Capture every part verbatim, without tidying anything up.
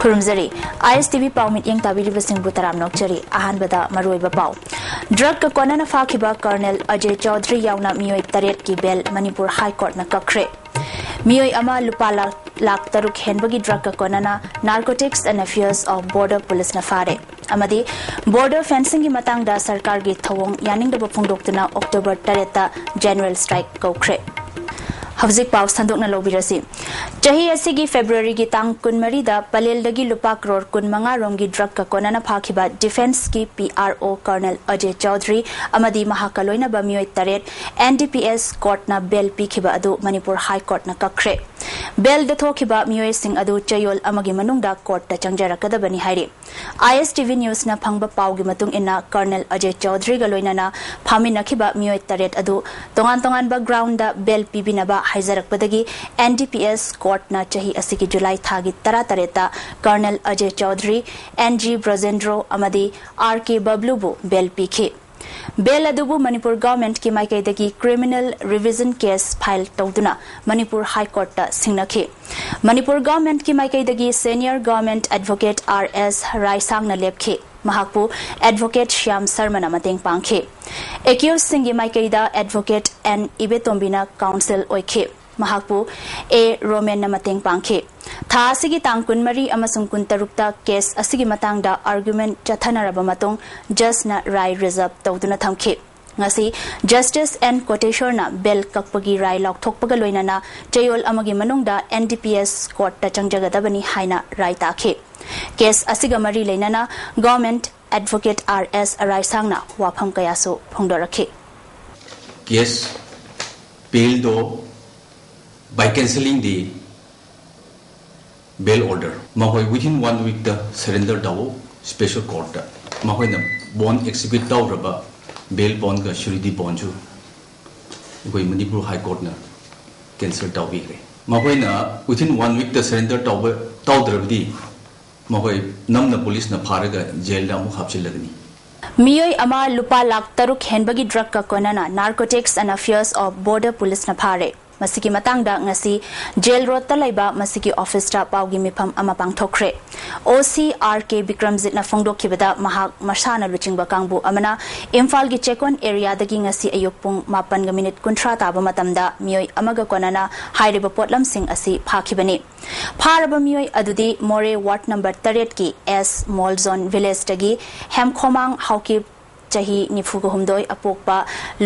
ꯈꯨꯔꯨꯝꯖꯔꯤ꯫ ꯑꯥꯏ ꯑꯦꯁ T V ꯄꯥꯎ ꯃꯤꯠꯌꯦꯡ ꯇꯥꯕꯤꯔꯤꯕꯁꯤꯡꯕꯨ ꯇꯔꯥꯝꯅ ꯑꯣꯛꯆꯔꯤ꯫ ꯑꯍꯥꯟꯕꯗ ꯃꯔꯨꯑꯣꯏꯕ ꯄꯥꯎ꯫ ꯗ꯭ꯔꯒꯀ ꯀꯣꯟꯅꯅ ꯐꯥꯈꯤꯕ ꯀꯔꯅꯦꯜ ꯑꯖꯦ ꯆꯧꯙꯔꯤ ꯌꯥꯎꯅ ꯃꯤꯑꯣꯏ ꯇꯔꯦꯠꯀꯤ ꯕꯦꯜ ꯃꯅꯤꯄꯨꯔ ꯍꯥꯏ ꯀꯣꯔꯠꯅ ꯀꯛꯈ꯭ꯔꯦ꯫ ꯃꯤꯑꯣꯏ ꯑꯃ ꯂꯨꯄꯥ ꯂꯥꯈ, ꯂꯥꯈ ꯇꯔꯨꯛ ꯍꯦꯟꯕꯒꯤ ꯗ꯭ꯔꯒꯀ ꯀꯣꯟꯅꯅ Narcotics and Affairs of Border Policeꯅ ꯐꯥꯔꯦ꯫ ꯑꯃꯗꯤ border fencingꯒꯤ ꯃꯇꯥꯡꯗ ꯁꯔꯀꯥꯔꯒꯤ ꯊꯧꯑꯣꯡ ꯌꯥꯅꯤꯡꯗꯕ ꯐꯣꯡꯗꯣꯛꯇꯨꯅ ꯑꯣꯛꯇꯣꯕꯔ ꯇꯔꯦꯠꯇ general strike ꯀꯧꯈ꯭ꯔꯦ꯫ ꯍꯧꯖꯤꯛ ꯄꯥꯎ ꯁꯟꯗꯣꯛꯅ ꯂꯧꯕꯤꯔꯁꯤ꯫ ꯆꯍꯤ ꯑꯁꯤꯒꯤ ꯐꯦꯕ꯭ꯔꯨꯋꯥꯔꯤꯒꯤ ꯇꯥꯡ ꯀꯨꯟꯃꯔꯤꯗ ꯄꯂꯦꯜꯗꯒꯤ ꯂꯨꯄꯥ ꯀ꯭ꯔꯣꯔ ꯀꯨꯟꯃꯉꯥ ꯔꯣꯝꯒꯤ ꯗ꯭ꯔꯒꯀ ꯀꯣꯟꯅꯅ ꯐꯥꯈꯤꯕ ꯗꯤꯐꯦꯟꯁꯀꯤ ꯄꯤ ꯑꯥꯔ ꯑꯣ ꯀꯔꯅꯦꯜ ꯑꯖꯦ ꯆꯧꯙꯔꯤ ꯑꯃꯗꯤ ꯃꯍꯥꯛꯀ ꯂꯣꯏꯅꯕ ꯃꯤꯑꯣꯏ ꯇꯔꯦꯠ ꯑꯦꯟ ꯗꯤ ꯄꯤ ꯑꯦꯁ ꯀꯣꯔꯠꯅ ꯕꯦꯜ ꯄꯤꯈꯤꯕ ꯑꯗꯨ ꯃꯅꯤꯄꯨꯔ ꯍꯥꯏ ꯀꯣꯔꯠꯅ ꯀꯛꯈ꯭ꯔꯦ꯫ ꯕꯦꯜꯗ ꯊꯣꯛꯈꯤꯕ ꯃꯤꯑꯣꯏꯁꯤꯡ ꯑꯗꯨ ꯆꯌꯣꯜ ꯑꯃꯒꯤ ꯃꯅꯨꯡꯗ ꯀꯣꯔꯠꯇ ꯆꯪꯖꯔꯛꯀꯗꯕꯅꯤ ꯍꯥꯏꯔꯤ꯫ ꯑꯥꯏ ꯑꯦꯁ ꯇꯤ ꯚꯤ ꯅ꯭ꯌꯨꯁꯅ ꯐꯪꯕ ꯄꯥꯎꯒꯤ ꯃꯇꯨꯡ ꯏꯟꯅ, ꯀꯔꯅꯦꯜ ꯑꯖꯦ ꯆꯧꯙꯔꯤꯒ ꯂꯣꯏꯅꯅ ꯐꯥꯃꯤꯟꯅꯈꯤꯕ ꯃꯤꯑꯣꯏ ꯇꯔꯦꯠ ꯑꯗꯨ ꯇꯣꯉꯥꯟ ꯇꯣꯉꯥꯟꯕ ꯒ꯭ꯔꯥꯎꯟꯗ ꯕꯦꯜ ꯄꯤꯕꯤꯅꯕ ꯍꯥꯏꯖꯔꯛꯄꯗꯒꯤ ꯑꯦꯟ ꯗꯤ ꯄꯤ ꯑꯦꯁ ꯀꯣꯔꯠꯅ ꯆꯍꯤ ꯑꯁꯤꯒꯤ ꯖꯨꯂꯥꯏ ꯊꯥꯒꯤ ꯇꯔꯥꯇꯔꯦꯠꯇ ꯀꯔꯅꯦꯜ ꯑꯖꯦ ꯆꯧꯙꯔꯤ, ꯑꯦꯟ ꯖꯤ ꯕ꯭ꯔꯖꯦꯟꯗ꯭ꯔꯣ ꯑꯃꯗꯤ ꯑꯥꯔ ꯀꯦ ꯕꯕ꯭ꯂꯨꯕꯨ ꯕꯦꯜ ꯄꯤꯈꯤ꯫ ꯕꯦꯜ ꯑꯗꯨꯕꯨ ꯃꯅꯤꯄꯨꯔ ꯒꯚꯔꯟꯃꯦꯟꯠꯀꯤ ꯃꯥꯏꯀꯩꯗꯒꯤ ꯀ꯭ꯔꯤꯃꯤꯅꯦꯜ ꯔꯤꯚꯤꯖꯟ ꯀꯦꯁ ꯐꯥꯏꯜ ꯇꯧꯗꯨꯅ ꯃꯅꯤꯄꯨꯔ ꯍꯥꯏ ꯀꯣꯔꯠꯇ ꯁꯤꯡꯅꯈꯤ꯫ ꯃꯅꯤꯄꯨꯔ ꯒꯚꯔꯟꯃꯦꯟꯠꯀꯤ ꯃꯥꯏꯀꯩꯗꯒꯤ ꯁꯦꯅꯤꯌꯔ ꯒꯚꯔꯟꯃꯦꯟꯠ ꯑꯦꯗꯚꯣꯀꯦꯠ ꯑꯥꯔ ꯑꯦꯁ ꯔꯥꯏꯁꯥꯡꯅ ꯂꯦꯞꯈꯤ꯫ ꯃꯍꯥꯛꯄꯨ ꯑꯦꯗꯚꯣꯀꯦꯠ ꯁ꯭ꯌꯥꯝ ꯁꯔꯃꯅ ꯃꯇꯦꯡ ꯄꯥꯡꯈꯤ꯫ ꯑꯦꯀ꯭ꯌꯨꯖꯁꯤꯡꯒꯤ ꯃꯥꯏꯀꯩꯗ ꯑꯦꯗꯚꯣꯀꯦꯠ ꯑꯦꯟ ꯏꯕꯦꯇꯣꯝꯕꯤꯅ ꯀꯥꯎꯟꯁꯤꯜ ꯑꯣꯏꯈꯤ꯫ ꯃꯍꯥꯛꯄꯨ ꯑꯦ ꯔꯣꯃꯦꯟꯅ ꯃꯇꯦꯡ ꯄꯥꯡꯈꯤ꯫ ꯊꯥ ꯑꯁꯤꯒꯤ ꯇꯥꯡ ꯀꯨꯟꯃꯔꯤ ꯑꯃꯁꯨꯡ ꯀꯨꯟꯇꯔꯨꯛꯇ ꯀꯦꯁ ꯑꯁꯤꯒꯤ ꯃꯇꯥꯡꯗ ꯑꯥꯔꯒꯨꯃꯦꯟꯠ ꯆꯠꯊꯅꯔꯕ ꯃꯇꯨꯡ, ꯖꯖꯅ ꯔꯥꯏ ꯔꯤꯖꯔꯚ ꯇꯧꯗꯨꯅ ꯊꯝꯈꯤ꯫ ꯉꯁꯤ ꯖꯁꯇꯤꯁ ꯑꯦꯟ ꯀꯣꯇꯦꯁꯣꯔꯅ ꯕꯦꯜ ꯀꯛꯄꯒꯤ ꯔꯥꯏ ꯂꯥꯎꯊꯣꯛꯄꯒ ꯂꯣꯏꯅꯅ ꯆꯌꯣꯜ ꯑꯃꯒꯤ ꯃꯅꯨꯡꯗ ꯑꯦꯟ ꯗꯤ ꯄꯤ ꯑꯦꯁ ꯀꯣꯔꯠꯇ ꯆꯪꯖꯒꯗꯕꯅꯤ ꯍꯥꯏꯅ ꯔꯥꯏ ꯇꯥꯈꯤ꯫ ꯀꯦꯁ ꯑꯁꯤꯒ ꯃꯔꯤ ꯂꯩꯅꯅ ꯒꯚꯔꯟꯃꯦꯟꯠ ꯑꯦꯗꯚꯣꯀꯦꯠ ꯑꯥꯔ ꯑꯦꯁ ꯔꯥꯏꯁꯥꯡꯅ ꯋꯥꯐꯝ ꯀꯌꯥꯁꯨ ꯐꯣꯡꯗꯣꯔꯛꯈꯤ꯫ Case bail ꯗꯣ by cancelling the bail order, ꯃꯈꯣꯏ within one week ꯇ surrender ꯇꯧ special court ꯇ꯫ ꯃꯈꯣꯏꯅ bond execute ꯇꯧꯔꯕ bail bond ꯒ surety bond ꯁꯨ ꯑꯩꯈꯣꯏ ꯃꯅꯤꯄꯨꯔ High Court ꯅ cancel ꯇꯧꯕꯤꯈ꯭ꯔꯦ꯫ ꯃꯈꯣꯏꯅ within one week ꯇ surrender ꯇꯧꯕ, ꯇꯧꯗ꯭ꯔꯕꯗꯤ ꯃꯈꯣꯏ ꯅꯝꯅ police ꯅ ꯐꯥꯔꯒ jail ꯗ ꯑꯃꯨꯛ ꯍꯥꯞꯆꯤꯜꯂꯒꯅꯤ꯫ ꯃꯤꯑꯣꯏ ꯑꯃ ꯂꯨꯄꯥ ꯂꯥꯈ ꯇꯔꯨꯛ ꯍꯦꯟꯕꯒꯤ ꯗ꯭ꯔꯒꯀ ꯀꯣꯟꯅꯅ Narcotics and Affairs of Border Policeꯅ ꯐꯥꯔꯦ꯫ ꯃꯁꯤꯒꯤ ꯃꯇꯥꯡꯗ ꯉꯁꯤ ꯖꯦꯜ ꯔꯣꯗꯇ ꯂꯩꯕ ꯃꯁꯤꯒꯤ ꯑꯣꯐꯤꯁꯇ ꯄꯥꯎꯒꯤ ꯃꯤꯐꯝ ꯑꯃ ꯄꯥꯡꯊꯣꯛꯈ꯭ꯔꯦ꯫ ꯑꯣ ꯁꯤ ꯑꯥꯔ ꯀꯦ ꯕꯤꯀ꯭ꯔꯝꯖꯤꯠꯅ ꯐꯣꯡꯗꯣꯛꯈꯤꯕꯗ, ꯃꯍꯥꯛ ꯃꯁꯥꯅ ꯂꯨꯆꯤꯡꯕ ꯀꯥꯡꯕꯨ ꯑꯃꯅ ꯏꯝꯐꯥꯜꯒꯤ ꯆꯦꯛꯀꯣꯟ ꯑꯦꯔꯤꯌꯥꯗꯒꯤ ꯉꯁꯤ ꯑꯌꯨꯛ ꯄꯨꯡ ꯃꯥꯄꯟꯒ ꯃꯤꯅꯤꯠ ꯀꯨꯟꯊ꯭ꯔꯥ ꯇꯥꯕ ꯃꯇꯝꯗ ꯃꯤꯑꯣꯏ ꯑꯃꯒ ꯀꯣꯟꯅꯅ ꯍꯥꯏꯔꯤꯕ ꯄꯣꯠꯂꯝꯁꯤꯡ ꯑꯁꯤ ꯐꯥꯈꯤꯕꯅꯤ꯫ ꯐꯥꯔꯕ ꯃꯤꯑꯣꯏ ꯑꯗꯨꯗꯤ ꯃꯣꯔꯦ ꯋꯥꯔꯗ ꯅꯝꯕꯔ ꯇꯔꯦꯠꯀꯤ ꯑꯦꯁ ꯃꯣꯜꯖꯣꯟ ꯚꯤꯂꯦꯖꯇꯒꯤ ꯍꯦꯝꯈꯣꯃꯥꯡ ꯍꯥꯎꯀꯤꯞ, ꯆꯍꯤ ꯅꯤꯐꯨꯒ ꯍꯨꯝꯗꯣꯏ, ꯑꯄꯣꯛꯄ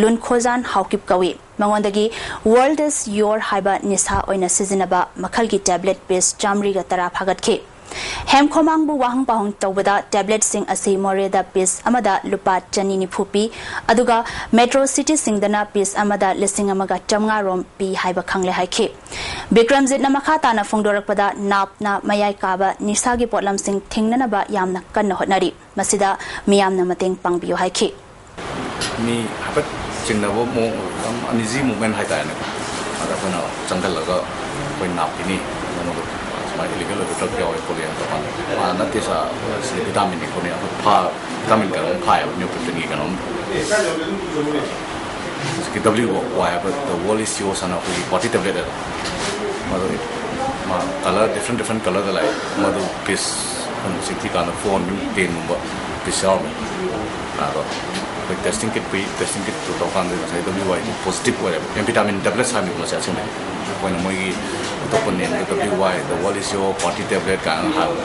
ꯂꯨꯟꯈꯣꯖꯥꯟ ꯍꯥꯎꯀꯤꯞ ꯀꯧꯏ꯫ ꯃꯉꯣꯟꯗꯒꯤ ꯋꯥꯔꯜꯗꯁ ꯌꯣꯔ ꯍꯥꯏꯕ ꯅꯤꯁꯥ ꯑꯣꯏꯅ ꯁꯤꯖꯤꯟꯅꯕ ꯃꯈꯜꯒꯤ ꯇꯦꯕ꯭ꯂꯦꯠ ꯄꯤꯁ ꯆꯥꯃꯔꯤꯒ ꯇꯔꯥ ꯐꯥꯒꯠꯈꯤ꯫ ꯍꯦꯝꯈꯣꯃꯥꯡꯕꯨ ꯋꯥꯍꯪ ꯄꯥꯎꯍꯪ ꯇꯧꯕꯗ, ꯇꯦꯕ꯭ꯂꯦꯠꯁꯤꯡ ꯑꯁꯤ ꯃꯣꯔꯦꯗ ꯄꯤꯁ ꯑꯃꯗ ꯂꯨꯄꯥ ꯆꯅꯤ ꯅꯤꯐꯨ ꯄꯤ, ꯑꯗꯨꯒ ꯃꯦꯇ꯭ꯔꯣ ꯁꯤꯇꯤꯁꯤꯡꯗꯅ ꯄꯤꯁ ꯑꯃꯗ ꯂꯤꯁꯤꯡ ꯑꯃꯒ ꯆꯥꯃꯉꯥ ꯔꯣꯝ ꯄꯤ ꯍꯥꯏꯕ ꯈꯪꯂꯦ ꯍꯥꯏꯈꯤ꯫ ꯕꯤꯀ꯭ꯔꯝꯖꯤꯠꯅ ꯃꯈꯥ ꯇꯥꯅ ꯐꯣꯡꯗꯣꯔꯛꯄꯗ, ꯅꯥꯞꯅ ꯃꯌꯥꯏ ꯀꯥꯕ ꯅꯤꯁꯥꯒꯤ ꯄꯣꯠꯂꯝꯁꯤꯡ ꯊꯤꯡꯅꯅꯕ ꯌꯥꯝꯅ ꯀꯟꯅ ꯍꯣꯠꯅꯔꯤ꯫ ꯃꯁꯤꯗ ꯃꯤꯌꯥꯝꯅ ꯃꯇꯦꯡ ꯄꯥꯡꯕꯤꯌꯨ ꯍꯥꯏꯈꯤ꯫ ꯃꯤ ꯍꯥꯏꯐꯦꯠ ꯆꯤꯡꯅꯕ ꯃꯑꯣꯡ, ꯌꯥꯝ uneasy movement ꯍꯥꯏꯇꯥꯔꯦꯅꯦ꯫ ꯑꯗ ꯑꯩꯈꯣꯏꯅ ꯆꯪꯁꯤꯜꯂꯒ ꯑꯩꯈꯣꯏ ꯅꯥꯞꯀꯤꯅꯤ, ꯅꯉꯣꯟꯗ ꯁꯨꯃꯥꯏꯅ illegal ꯑꯣꯏꯕ drug ꯌꯥꯎꯋꯦ ꯈꯣꯠꯂꯦꯅ ꯇꯧꯀꯥꯟꯗ, "ꯑꯥ, ꯅꯠꯇꯦ sir, ꯁꯤ vitamin ꯅꯤ ꯈꯣꯠꯅꯤ", ꯑꯩꯈꯣꯏ ꯐꯥ-, vitamin ꯀꯩꯅꯣꯝ ꯐꯥꯏꯌꯦꯕ, neopreptine ꯒꯤ ꯀꯩꯅꯣꯝ꯫ ꯍꯧꯖꯤꯛꯀꯤ W Y ꯍꯥꯏꯕ, the World is Yours ꯍꯥꯏꯅ ꯑꯩꯈꯣꯏꯒꯤ party tablet ꯍꯥꯏꯕ, ꯃꯗꯨ ꯃꯥ colour, different different colourꯗ ꯂꯥꯛꯑꯦ꯫ ꯃꯗꯨ ꯄꯤꯁ ꯍꯧꯖꯤꯛ ꯊꯤꯀꯥꯟꯗ four hundred ten ꯒꯨꯝꯕ ꯄꯤꯁ ꯌꯥꯎꯔꯝꯃꯦ꯫ ꯑꯗꯣ ꯑꯩꯈꯣꯏ testing kit ꯄꯨꯏ, testing kit ꯇꯧꯔꯀꯥꯟꯗ ꯉꯁꯥꯏ W Y positive ꯑꯣꯏꯔꯦꯕ, amphetamine tablets ꯍꯥꯏꯕꯅꯤ ꯃꯁꯤ ꯑꯁꯦꯡꯕꯗꯤ꯫ ꯑꯩꯈꯣꯏꯅ ꯃꯣꯏꯒꯤ ꯑꯇꯣꯞꯄ nameꯗ W Y, the World is Yours party tablet ꯀꯥꯏꯅ ꯍꯥꯏꯕ꯫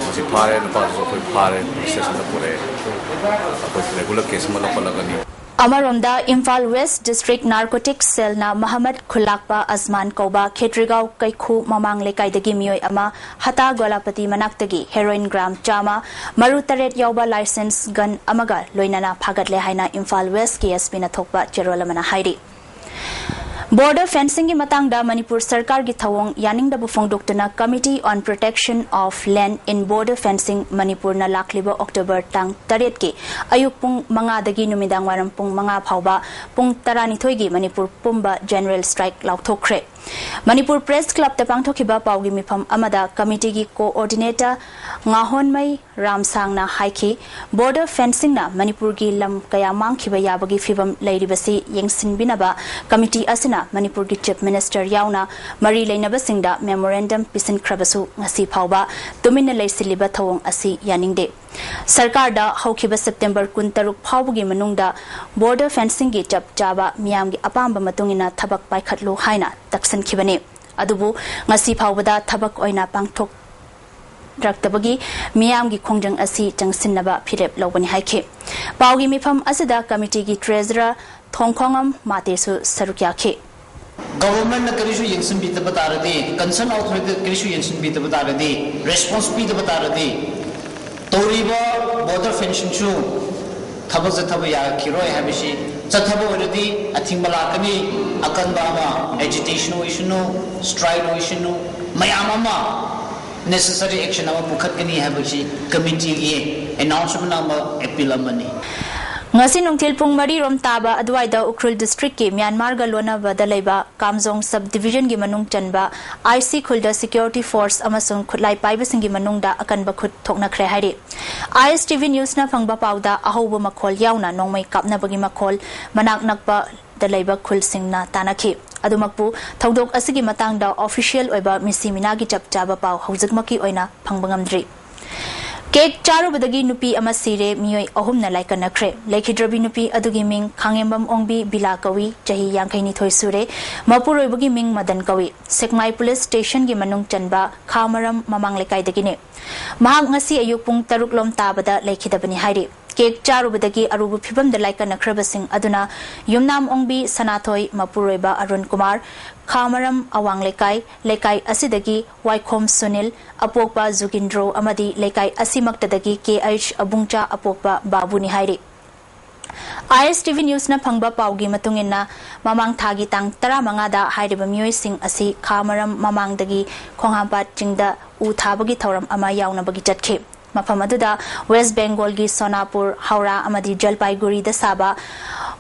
ꯃꯁꯤ ꯐꯥꯔꯦ, ꯅꯨꯄꯥꯗꯨꯁꯨ ꯑꯩꯈꯣꯏ ꯐꯥꯔꯦ, police stationꯗ ꯄꯨꯔꯛꯑꯦ꯫ ꯑꯩꯈꯣꯏ regular case ꯑꯃ ꯂꯧꯈꯠꯂꯒꯅꯤ꯫ ꯑꯃꯔꯣꯝꯗ, ꯏꯝꯐꯥꯜ West District Narcotics Cellꯅ ꯃꯍꯃꯗ ꯈꯨꯜꯂꯥꯛꯄ ꯑꯖꯃꯥꯟ ꯀꯧꯕ ꯈꯦꯇ꯭ꯔꯤꯒꯥꯎ ꯀꯩꯈꯨ ꯃꯃꯥꯡ ꯂꯩꯀꯥꯏꯗꯒꯤ ꯃꯤꯑꯣꯏ ꯑꯃ ꯍꯇꯥ ꯒꯣꯂꯥꯄꯇꯤ ꯃꯅꯥꯛꯇꯒꯤ heroin gram ꯆꯥꯝꯃ, ꯃꯔꯨ ꯇꯔꯦꯠ ꯌꯥꯎꯕ licensed gun ꯑꯃꯒ ꯂꯣꯏꯅꯅ ꯐꯥꯒꯠꯂꯦ ꯍꯥꯏꯅ ꯏꯝꯐꯥꯜ Westꯀꯤ S Pꯅ ꯊꯣꯛꯄ ꯆꯦꯔꯣꯜ ꯑꯃꯅ ꯍꯥꯏꯔꯤ꯫ Border fencingꯒꯤ ꯃꯇꯥꯡꯗ ꯃꯅꯤꯄꯨꯔ ꯁꯔꯀꯥꯔꯒꯤ ꯊꯧꯑꯣꯡ ꯌꯥꯅꯤꯡꯗꯕ ꯐꯣꯡꯗꯣꯛꯇꯨꯅ Committee on Protection of Land in Border Fencing ꯃꯅꯤꯄꯨꯔꯅ ꯂꯥꯛꯂꯤꯕ ꯑꯣꯛꯇꯣꯕꯔ ꯇꯥꯡ ꯇꯔꯦꯠꯀꯤ ꯑꯌꯨꯛ ꯄꯨꯡ ꯃꯉꯥꯗꯒꯤ ꯅꯨꯃꯤꯗꯥꯡ ꯋꯥꯏꯔꯝ ꯄꯨꯡ ꯃꯉꯥ ꯐꯥꯎꯕ ꯄꯨꯡ ꯇꯔꯥꯅꯤꯊꯣꯏꯒꯤ ꯃꯅꯤꯄꯨꯔ ꯄꯨꯝꯕ general strike ꯂꯥꯎꯊꯣꯛꯈ꯭ꯔꯦ꯫ ꯃꯅꯤꯄꯨꯔ ꯄ꯭ꯔꯦꯁ ꯀ꯭ꯂꯕꯇ ꯄꯥꯡꯊꯣꯛꯈꯤꯕ ꯄꯥꯎꯒꯤ ꯃꯤꯐꯝ ꯑꯃꯗ ꯀꯃꯤꯇꯤꯒꯤ ꯀꯣꯑꯣꯔꯗꯤꯅꯦꯇꯔ ꯉꯥꯍꯣꯟꯃꯩ ꯔꯥꯝꯁꯥꯡꯅ ꯍꯥꯏꯈꯤ, ꯕꯣꯔꯗꯔ ꯐꯦꯟꯁꯤꯡꯅ ꯃꯅꯤꯄꯨꯔꯒꯤ ꯂꯝ ꯀꯌꯥ ꯃꯥꯡꯈꯤꯕ ꯌꯥꯕꯒꯤ ꯐꯤꯚꯝ ꯂꯩꯔꯤꯕꯁꯤ ꯌꯦꯡꯁꯤꯟꯕꯤꯅꯕ ꯀꯃꯤꯇꯤ ꯑꯁꯤꯅ ꯃꯅꯤꯄꯨꯔꯒꯤ ꯆꯤꯐ ꯃꯤꯅꯤꯁꯇꯔ ꯌꯥꯎꯅ ꯃꯔꯤ ꯂꯩꯅꯕꯁꯤꯡꯗ ꯃꯦꯃꯣꯔꯦꯟꯗꯝ ꯄꯤꯁꯤꯟꯈ꯭ꯔꯕꯁꯨ ꯉꯁꯤ ꯐꯥꯎꯕ ꯇꯨꯃꯤꯟꯅ ꯂꯩꯁꯤꯜꯂꯤꯕ ꯊꯧꯑꯣꯡ ꯑꯁꯤ ꯌꯥꯅꯤꯡꯗꯦ꯫ ꯁꯔꯀꯥꯔꯗ ꯍꯧꯈꯤꯕ ꯁꯦꯞꯇꯦꯝꯕꯔ ꯀꯨꯟꯇꯔꯨꯛ ꯐꯥꯎꯕꯒꯤ ꯃꯅꯨꯡꯗ ꯕꯣꯔꯗꯔ ꯐꯦꯟꯁꯤꯡꯒꯤ ꯆꯞ ꯆꯥꯕ ꯃꯤꯌꯥꯝꯒꯤ ꯑꯄꯥꯝꯕ ꯃꯇꯨꯡ ꯏꯟꯅ ꯊꯕꯛ ꯄꯥꯏꯈꯠꯂꯨ ꯍꯥꯏꯅ ꯇꯛꯁꯤꯟꯈꯤꯕꯅꯤ꯫ ꯑꯗꯨꯕꯨ ꯉꯁꯤ ꯐꯥꯎꯕꯗ ꯊꯕꯛ ꯑꯣꯏꯅ ꯄꯥꯡꯊꯣꯛ ꯔꯛꯇꯕꯒꯤ ꯃꯤꯌꯥꯝꯒꯤ ꯈꯣꯡꯖꯪ ꯑꯁꯤ ꯆꯪꯁꯤꯟꯅꯕ ꯐꯤꯔꯦꯞ ꯂꯧꯒꯅꯤ ꯍꯥꯏꯈꯤ꯫ ꯄꯥꯎꯒꯤ ꯃꯤꯐꯝ ꯑꯁꯤꯗ ꯀꯃꯤꯇꯤꯒꯤ ꯇ꯭ꯔꯦꯖꯔꯔ ꯊꯣꯡꯈꯣꯡꯉꯝ ꯃꯥꯇꯦꯁꯨ ꯁꯔꯨꯛ ꯌꯥꯈꯤ꯫ ꯒꯚꯔꯟꯃꯦꯟꯠꯅ ꯀꯔꯤꯁꯨ ꯌꯦꯡꯁꯤꯟꯕꯤꯗꯕ ꯇꯥꯔꯗꯤ, ꯀꯟꯁꯔꯟ ꯑꯣꯊꯣꯔꯤꯇꯤꯗ ꯀꯔꯤꯁꯨ ꯌꯦꯡꯁꯤꯟꯕꯤꯗꯕ ꯇꯥꯔꯗꯤ, ꯔꯦꯁꯄꯣꯟꯁ ꯄꯤꯗꯕ ꯇꯥꯔꯗꯤ, ꯇꯧꯔꯤꯕ ꯕꯣꯔꯗꯔ ꯐꯦꯟꯁꯤꯡꯁꯨ ꯊꯕꯛ ꯆꯠꯊꯕ ꯌꯥꯈꯤꯔꯣꯏ ꯍꯥꯏꯕꯁꯤ, ꯆꯠꯊꯕ ꯑꯣꯏꯔꯗꯤ ꯑꯊꯤꯡꯕ ꯂꯥꯛꯀꯅꯤ, ꯑꯀꯟꯕ ꯑꯃ ꯑꯦꯖꯤꯇꯦꯁꯟ ꯑꯣꯏꯁꯅꯨ, ꯁ꯭ꯇ꯭ꯔꯥꯏꯛ ꯑꯣꯏꯁꯅꯨ, ꯃꯌꯥꯝ ꯑꯃ ꯅꯦꯁꯦꯁꯔꯤ ꯑꯦꯛꯁꯟ ꯑꯃ ꯄꯨꯈꯠꯀꯅꯤ ꯍꯥꯏꯕꯁꯤ ꯀꯃꯤꯇꯤꯒꯤ ꯑꯦꯅꯥꯎꯟꯁꯃꯦꯟ ꯑꯃ, ꯑꯦꯄꯤꯜ ꯑꯃꯅꯤ꯫ ꯉꯁꯤ ꯅꯨꯡꯊꯤꯜ ꯄꯨꯡ ꯃꯔꯤ ꯔꯣꯝ ꯇꯥꯕ ꯑꯗꯨꯋꯥꯏꯗ ꯎꯈ꯭ꯔꯨꯜ ꯗꯤꯁꯇ꯭ꯔꯤꯛꯀꯤ ꯃ꯭ꯌꯥꯟꯃꯥꯔꯒ ꯂꯣꯟꯅꯕꯗ ꯂꯩꯕ ꯀꯥꯝꯖꯣꯡ ꯁꯕ ꯗꯤꯚꯤꯖꯟꯒꯤ ꯃꯅꯨꯡ ꯆꯟꯕ ꯑꯥꯏꯁꯤ ꯈꯨꯜꯗ ꯁꯦꯀ꯭ꯌꯨꯔꯤꯇꯤ ꯐꯣꯔꯁ ꯑꯃꯁꯨꯡ ꯈꯨꯠꯂꯥꯏ ꯄꯥꯏꯕꯁꯤꯡꯒꯤ ꯃꯅꯨꯡꯗ ꯑꯀꯟꯕ ꯈꯨꯠ ꯊꯣꯛꯅꯈ꯭ꯔꯦ ꯍꯥꯏꯔꯤ꯫ ꯑꯥꯏ ꯑꯦꯁ ꯇꯤ ꯚꯤ ꯅ꯭ꯌꯨꯁꯅ ꯐꯪꯕ ꯄꯥꯎꯗ ꯑꯍꯧꯕ ꯃꯈꯣꯜ ꯌꯥꯎꯅ ꯅꯣꯡꯃꯩ ꯀꯥꯞꯅꯕꯒꯤ ꯃꯈꯣꯜ ꯃꯅꯥꯛ ꯅꯛꯄꯗ ꯂꯩꯕ ꯈꯨꯜꯁꯤꯡꯅ ꯇꯥꯅꯈꯤ꯫ ꯑꯗꯨꯃꯛꯄꯨ ꯊꯧꯗꯣꯛ ꯑꯁꯤꯒꯤ ꯃꯇꯥꯡꯗ ꯑꯣꯐꯤꯁꯤꯌꯦꯜ ꯑꯣꯏꯕ ꯃꯤꯁꯤ ꯃꯤꯅꯥꯒꯤ ꯆꯞ ꯆꯥꯕ ꯄꯥꯎ ꯍꯧꯖꯤꯛꯃꯛꯀꯤ ꯑꯣꯏꯅ ꯐꯪꯕ ꯉꯝꯗ꯭ꯔꯤ꯫ ꯀꯦꯛ ꯆꯥꯔꯨꯕꯗꯒꯤ ꯅꯨꯄꯤ ꯑꯃ ꯁꯤꯔꯦ, ꯃꯤꯑꯣꯏ ꯑꯍꯨꯝꯅ ꯂꯥꯏꯀꯠꯅꯈ꯭ꯔꯦ꯫ ꯂꯩꯈꯤꯗ꯭ꯔꯕꯤ ꯅꯨꯄꯤ ꯑꯗꯨꯒꯤ ꯃꯤꯡ ꯈꯥꯉꯦꯝꯕꯝ ꯑꯣꯡꯕꯤ ꯕꯤꯂꯥ ꯀꯧꯏ, ꯆꯍꯤ ꯌꯥꯡꯈꯩ ꯅꯤꯊꯣꯏ ꯁꯨꯔꯦ꯫ ꯃꯄꯨꯔꯣꯏꯕꯒꯤ ꯃꯤꯡ ꯃꯗꯟ ꯀꯧꯏ꯫ ꯁꯦꯛꯃꯥꯏ ꯄꯨꯂꯤꯁ ꯁ꯭ꯇꯦꯁꯟꯒꯤ ꯃꯅꯨꯡ ꯆꯟꯕ ꯈꯥ ꯃꯔꯝ ꯃꯃꯥꯡ ꯂꯩꯀꯥꯏꯗꯒꯤꯅꯤ꯫ ꯃꯍꯥꯛ ꯉꯁꯤ ꯑꯌꯨꯛ ꯄꯨꯡ ꯇꯔꯨꯛ ꯂꯣꯝ ꯇꯥꯕꯗ ꯂꯩꯈꯤꯗꯕꯅꯤ ꯍꯥꯏꯔꯤ꯫ ꯀꯦꯛ ꯆꯥꯔꯨꯕꯗꯒꯤ ꯑꯔꯨꯕ ꯐꯤꯚꯝꯗ ꯂꯥꯏꯀꯠꯅꯈ꯭ꯔꯕꯁꯤꯡ ꯑꯗꯨꯅ ꯌꯨꯝꯅꯥꯝ ꯑꯣꯡꯕꯤ ꯁꯅꯥꯊꯣꯏ, ꯃꯄꯨꯔꯣꯏꯕ ꯑꯔꯨꯟ ꯀꯨꯃꯥꯔ, ꯈꯥ ꯃꯔꯝ ꯑꯋꯥꯡ ꯂꯩꯀꯥꯏ, ꯂꯩꯀꯥꯏ ꯑꯁꯤꯗꯒꯤ ꯋꯥꯏꯈꯣꯝ ꯁꯨꯅꯤꯜ, ꯑꯄꯣꯛꯄ ꯖꯨꯒꯤꯟꯗ꯭ꯔꯣ ꯑꯃꯗꯤ ꯂꯩꯀꯥꯏ ꯑꯁꯤꯃꯛꯇꯗꯒꯤ ꯀꯦ ꯑꯩꯆ ꯑꯕꯨꯡꯆꯥ ꯑꯄꯣꯛꯄ ꯕꯥꯕꯨꯅꯤ ꯍꯥꯏꯔꯤ꯫ ꯑꯥꯏ ꯑꯦꯁ ꯇꯤ ꯚꯤ ꯅ꯭ꯌꯨꯁꯅ ꯐꯪꯕ ꯄꯥꯎꯒꯤ ꯃꯇꯨꯡ ꯏꯟꯅ, ꯃꯃꯥꯡ ꯊꯥꯒꯤ ꯇꯥꯡ ꯇꯔꯥꯃꯉꯥꯗ ꯍꯥꯏꯔꯤꯕ ꯃꯤꯑꯣꯏꯁꯤꯡ ꯑꯁꯤ ꯈꯥ ꯃꯔꯝ ꯃꯃꯥꯡꯗꯒꯤ ꯈꯣꯡꯍꯥꯝꯄꯥꯠ ꯆꯤꯡꯗ ꯎ ꯊꯥꯕꯒꯤ ꯊꯧꯔꯝ ꯑꯃ ꯌꯥꯎꯅꯕꯒꯤ ꯆꯠꯈꯤ꯫ ꯃꯐꯝ ꯑꯗꯨꯗ ꯋꯦꯁ ꯕꯦꯡꯒꯣꯜꯒꯤ ꯁꯣꯅꯥꯄꯨꯔ, ꯍꯧꯔꯥ ꯑꯃꯗꯤ ꯖꯜꯄꯥꯏꯒꯨꯔꯤꯗ ꯁꯥꯕ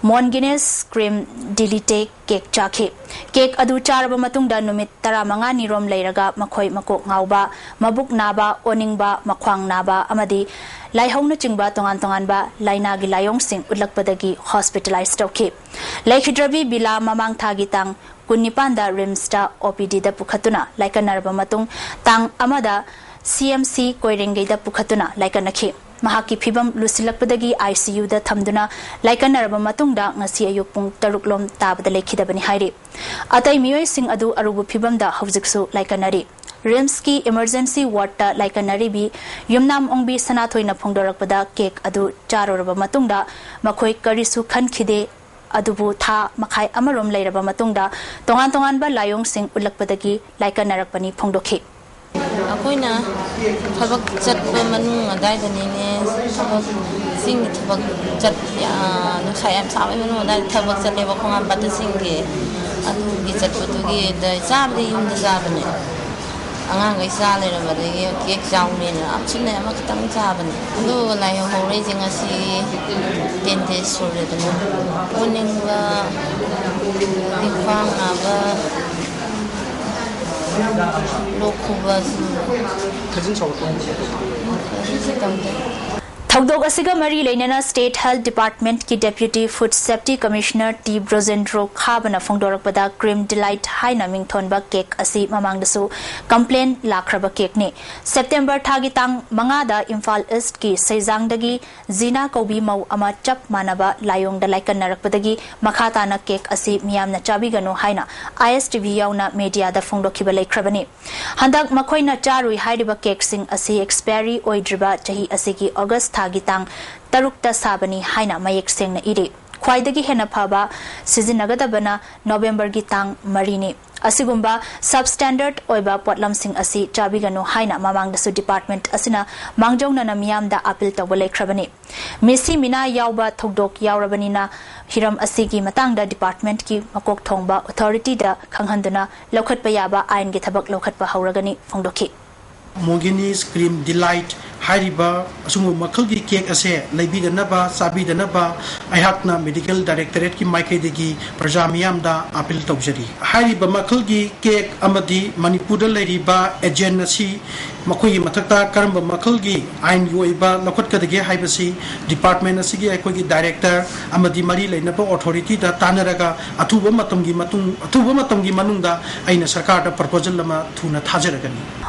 Mongenes Creme Delight cake ꯆꯥꯈꯤ꯫ Cake ꯑꯗꯨ ꯆꯥꯔꯕ ꯃꯇꯨꯡꯗ ꯅꯨꯃꯤꯠ ꯇꯔꯥꯃꯉꯥꯅꯤ ꯔꯣꯝ ꯂꯩꯔꯒ ꯃꯈꯣꯏ ꯃꯀꯣꯛ ꯉꯥꯎꯕ, ꯃꯕꯨꯛ ꯅꯥꯕ, ꯑꯣꯅꯤꯡꯕ, ꯃꯈ꯭ꯋꯥꯡ ꯅꯥꯕ ꯑꯃꯗꯤ ꯂꯥꯏꯍꯧꯅꯆꯤꯡꯕ ꯇꯣꯉꯥꯟ ꯇꯣꯉꯥꯟꯕ ꯂꯥꯏꯅꯥꯒꯤ ꯂꯥꯏꯑꯣꯡꯁꯤꯡ ꯎꯠꯂꯛꯄꯗꯒꯤ hospitalize ꯇꯧꯈꯤ꯫ ꯂꯩꯈꯤꯗ꯭ꯔꯕꯤ ꯕꯤꯂꯥ ꯃꯃꯥꯡ ꯊꯥꯒꯤ ꯇꯥꯡ ꯀꯨꯟꯅꯤꯄꯥꯟꯗ RIMSꯇ OPDꯗ ꯄꯨꯈꯠꯇꯨꯅ ꯂꯥꯏꯀꯠꯅꯔꯕ ꯃꯇꯨꯡ, ꯇꯥꯡ ꯑꯃꯗ CMC ꯀꯣꯏꯔꯦꯡꯒꯩꯗ ꯄꯨꯈꯠꯇꯨꯅ ꯂꯥꯏꯀꯠꯅꯈꯤ꯫ ꯃꯍꯥꯛꯀꯤ ꯐꯤꯕꯝ ꯂꯨꯁꯤꯜꯂꯛꯄꯗꯒꯤ ICUꯗ ꯊꯝꯗꯨꯅ ꯂꯥꯏꯀꯠꯅꯔꯕ ꯃꯇꯨꯡꯗ ꯉꯁꯤ ꯑꯌꯨꯛ ꯄꯨꯡ ꯇꯔꯨꯛ ꯂꯣꯝ ꯇꯥꯕꯗ ꯂꯩꯈꯤꯗꯕꯅꯤ ꯍꯥꯏꯔꯤ꯫ ꯑꯇꯩ ꯃꯤꯑꯣꯏꯁꯤꯡ ꯑꯗꯨ ꯑꯔꯨꯕ ꯐꯤꯕꯝꯗ ꯍꯧꯖꯤꯛꯁꯨ ꯂꯥꯏꯀꯠꯅꯔꯤ꯫ RIMSꯀꯤ emergency wardꯇ ꯂꯥꯏꯀꯠꯅꯔꯤꯕꯤ ꯌꯨꯝꯅꯥꯝ ꯑꯣꯡꯕꯤ ꯁꯅꯥꯊꯣꯏꯅ ꯐꯣꯡꯗꯣꯔꯛꯄꯗ, cake ꯑꯗꯨ ꯆꯥꯔꯨꯔꯕ ꯃꯇꯨꯡꯗ ꯃꯈꯣꯏ ꯀꯔꯤꯁꯨ ꯈꯟꯈꯤꯗꯦ, ꯑꯗꯨꯕꯨ ꯊꯥ ꯃꯈꯥꯏ ꯑꯃꯔꯣꯝ ꯂꯩꯔꯕ ꯃꯇꯨꯡꯗ ꯇꯣꯉꯥꯟ ꯇꯣꯉꯥꯟꯕ ꯂꯥꯏꯑꯣꯡꯁꯤꯡ ꯎꯠꯂꯛꯄꯗꯒꯤ ꯂꯥꯏꯀꯠꯅꯔꯛꯄꯅꯤ ꯐꯣꯡꯗꯣꯛꯈꯤ꯫ ꯑꯩꯈꯣꯏꯅ ꯊꯕꯛ ꯆꯠꯄ ꯃꯅꯨꯡ ꯑꯗꯥꯏꯗꯅꯤꯅꯦ, ꯊꯕꯛ, ꯆꯤꯡꯒꯤ ꯊꯕꯛ ꯆꯠ-, ꯑ, ꯅꯨꯡꯁꯥ ꯌꯥꯝ ꯁꯥꯕꯒꯤ ꯃꯅꯨꯡ ꯑꯗꯥꯏꯗ ꯊꯕꯛ ꯆꯠꯂꯦꯕ, ꯈꯣꯡꯍꯥꯝꯄꯥꯠꯇ ꯆꯤꯡꯒꯤ꯫ ꯑꯗꯨꯒꯤ ꯆꯠꯄꯗꯨꯒꯤ ꯑꯗ ꯆꯥꯕꯗꯤ ꯌꯨꯝꯗ ꯆꯥꯕꯅꯦ꯫ ꯑꯉꯥꯡꯈꯩ ꯆꯥ ꯂꯩꯔꯝꯕꯗꯒꯤ cake ꯆꯥꯎꯅꯦꯅ ꯑꯃꯁꯨꯅꯦ ꯑꯃꯈꯛꯇꯪ ꯆꯥꯕꯅꯦ꯫ ꯑꯗꯨꯒ ꯂꯥꯏꯍꯧ ꯍꯧꯔꯛꯏꯁꯦ ꯉꯁꯤ ten days ꯁꯨꯔꯦꯗꯅ꯫ ꯑꯣꯅꯤꯡꯕ, ꯑꯗꯩ ꯈ꯭ꯋꯥꯡ ꯅꯥꯕ, ꯂꯣꯛ ꯈꯨꯕ, ꯊꯥꯖꯤꯟ ꯁꯧꯒꯠꯄ ꯀꯩꯁꯨ ꯇꯧꯗꯦ꯫ ꯊꯧꯗꯣꯛ ꯑꯁꯤꯒ ꯃꯔꯤ ꯂꯩꯅꯅ State Health Departmentꯀꯤ Deputy Food Safety Commissioner T Brojendro ꯈꯥꯕꯅ ꯐꯣꯡꯗꯣꯔꯛꯄꯗ, Creme Delight ꯍꯥꯏꯅ ꯃꯤꯡꯊꯣꯟꯕ cake ꯑꯁꯤ ꯃꯃꯥꯡꯗꯁꯨ complaint ꯂꯥꯛꯈ꯭ꯔꯕ cakeꯅꯤ꯫ September ꯊꯥꯒꯤ ꯇꯥꯡ ꯃꯉꯥꯗ ꯏꯝꯐꯥꯜ Eastꯀꯤ ꯁꯩꯖꯥꯡꯗꯒꯤ ꯖꯤꯅꯥ ꯀꯧꯕꯤ ꯃꯧ ꯑꯃ ꯆꯞ ꯃꯥꯟꯅꯕ ꯂꯥꯏꯑꯣꯡꯗ ꯂꯥꯏꯀꯠꯅꯔꯛꯄꯗꯒꯤ ꯃꯈꯥ ꯇꯥꯅ cake ꯑꯁꯤ ꯃꯤꯌꯥꯝꯅ ꯆꯥꯕꯤꯒꯅꯨ ꯍꯥꯏꯅ ISTV ꯌꯥꯎꯅ mediaꯗ ꯐꯣꯡꯗꯣꯛꯈꯤꯕ ꯂꯩꯈ꯭ꯔꯕꯅꯤ꯫ ꯍꯟꯗꯛ ꯃꯈꯣꯏꯅ ꯆꯥꯔꯨꯏ ꯍꯥꯏꯔꯤꯕ cakeꯁꯤꯡ ꯑꯁꯤ expiry ꯑꯣꯏꯗ꯭ꯔꯤꯕ ꯆꯍꯤ ꯑꯁꯤꯒꯤ August ꯊꯥꯒꯤ ꯇꯥꯡ ꯇꯔꯨꯛꯇ ꯁꯥꯕꯅꯤ ꯍꯥꯏꯅ ꯃꯌꯦꯛ ꯁꯦꯡꯅ ꯏꯔꯤ꯫ ꯈ꯭ꯋꯥꯏꯗꯒꯤ ꯍꯦꯟꯅ ꯐꯕ ꯁꯤꯖꯤꯟꯅꯒꯗꯕꯅ Novemberꯒꯤ ꯇꯥꯡ ꯃꯔꯤꯅꯤ꯫ ꯑꯁꯤꯒꯨꯝꯕ substandard ꯑꯣꯏꯕ ꯄꯣꯠꯂꯝꯁꯤꯡ ꯑꯁꯤ ꯆꯥꯕꯤꯒꯅꯨ ꯍꯥꯏꯅ ꯃꯃꯥꯡꯗꯁꯨ department ꯑꯁꯤꯅ ꯃꯥꯡꯖꯧꯅꯅ ꯃꯤꯌꯥꯝꯗ appeal ꯇꯧꯕ ꯂꯩꯈ꯭ꯔꯕꯅꯤ꯫ ꯃꯤꯁꯤ ꯃꯤꯅꯥ ꯌꯥꯎꯕ ꯊꯧꯗꯣꯛ ꯌꯥꯎꯔꯕꯅꯤꯅ ꯍꯤꯔꯝ ꯑꯁꯤꯒꯤ ꯃꯇꯥꯡꯗ departmentꯀꯤ ꯃꯀꯣꯛ ꯊꯣꯡꯕ authorityꯗ ꯈꯪꯍꯟꯗꯨꯅ ꯂꯧꯈꯠꯄ ꯌꯥꯕ ꯑꯥꯏꯟꯒꯤ ꯊꯕꯛ ꯂꯧꯈꯠꯄ ꯍꯧꯔꯒꯅꯤ ꯐꯣꯡꯗꯣꯛꯈꯤ꯫ Mongenes Creme Delight ꯍꯥꯏꯔꯤꯕ ꯑꯁꯨꯝꯕ ꯃꯈꯜꯒꯤ ꯀꯦꯛ ꯑꯁꯦ ꯂꯩꯕꯤꯗꯅꯕ, ꯆꯥꯕꯤꯗꯅꯕ ꯑꯩꯍꯥꯛꯅ ꯃꯦꯗꯤꯀꯦꯜ ꯗꯥꯏꯔꯦꯛꯇꯣꯔꯦꯠꯀꯤ ꯃꯥꯏꯀꯩꯗꯒꯤ ꯄ꯭ꯔꯖꯥ ꯃꯤꯌꯥꯝꯗ ꯑꯥꯄꯤꯜ ꯇꯧꯖꯔꯤ꯫ ꯍꯥꯏꯔꯤꯕ ꯃꯈꯜꯒꯤ ꯀꯦꯛ ꯑꯃꯗꯤ ꯃꯅꯤꯄꯨꯔꯗ ꯂꯩꯔꯤꯕ ꯑꯦꯖꯦꯟ ꯑꯁꯤ ꯃꯈꯣꯏꯒꯤ ꯃꯊꯛꯇ ꯀꯔꯝꯕ ꯃꯈꯜꯒꯤ ꯑꯥꯏꯟꯒꯤ ꯑꯣꯏꯕ ꯂꯧꯈꯠꯀꯗꯒꯦ ꯍꯥꯏꯕꯁꯤ ꯗꯤꯄꯥꯔꯠꯃꯦꯟ ꯑꯁꯤꯒꯤ ꯑꯩꯈꯣꯏꯒꯤ ꯗꯥꯏꯔꯦꯛꯇꯔ ꯑꯃꯗꯤ ꯃꯔꯤ ꯂꯩꯅꯕ ꯑꯣꯊꯣꯔꯤꯇꯤꯗ ꯇꯥꯟꯅꯔꯒ ꯑꯊꯨꯕ ꯃꯇꯝꯒꯤ ꯃꯇꯨꯡ, ꯑꯊꯨꯕ ꯃꯇꯝꯒꯤ ꯃꯅꯨꯡꯗ ꯑꯩꯅ ꯁꯔꯀꯥꯔꯗ ꯄ꯭ꯔꯄꯣꯖꯜ ꯑꯃ ꯊꯨꯅ ꯊꯥꯖꯔꯒꯅꯤ꯫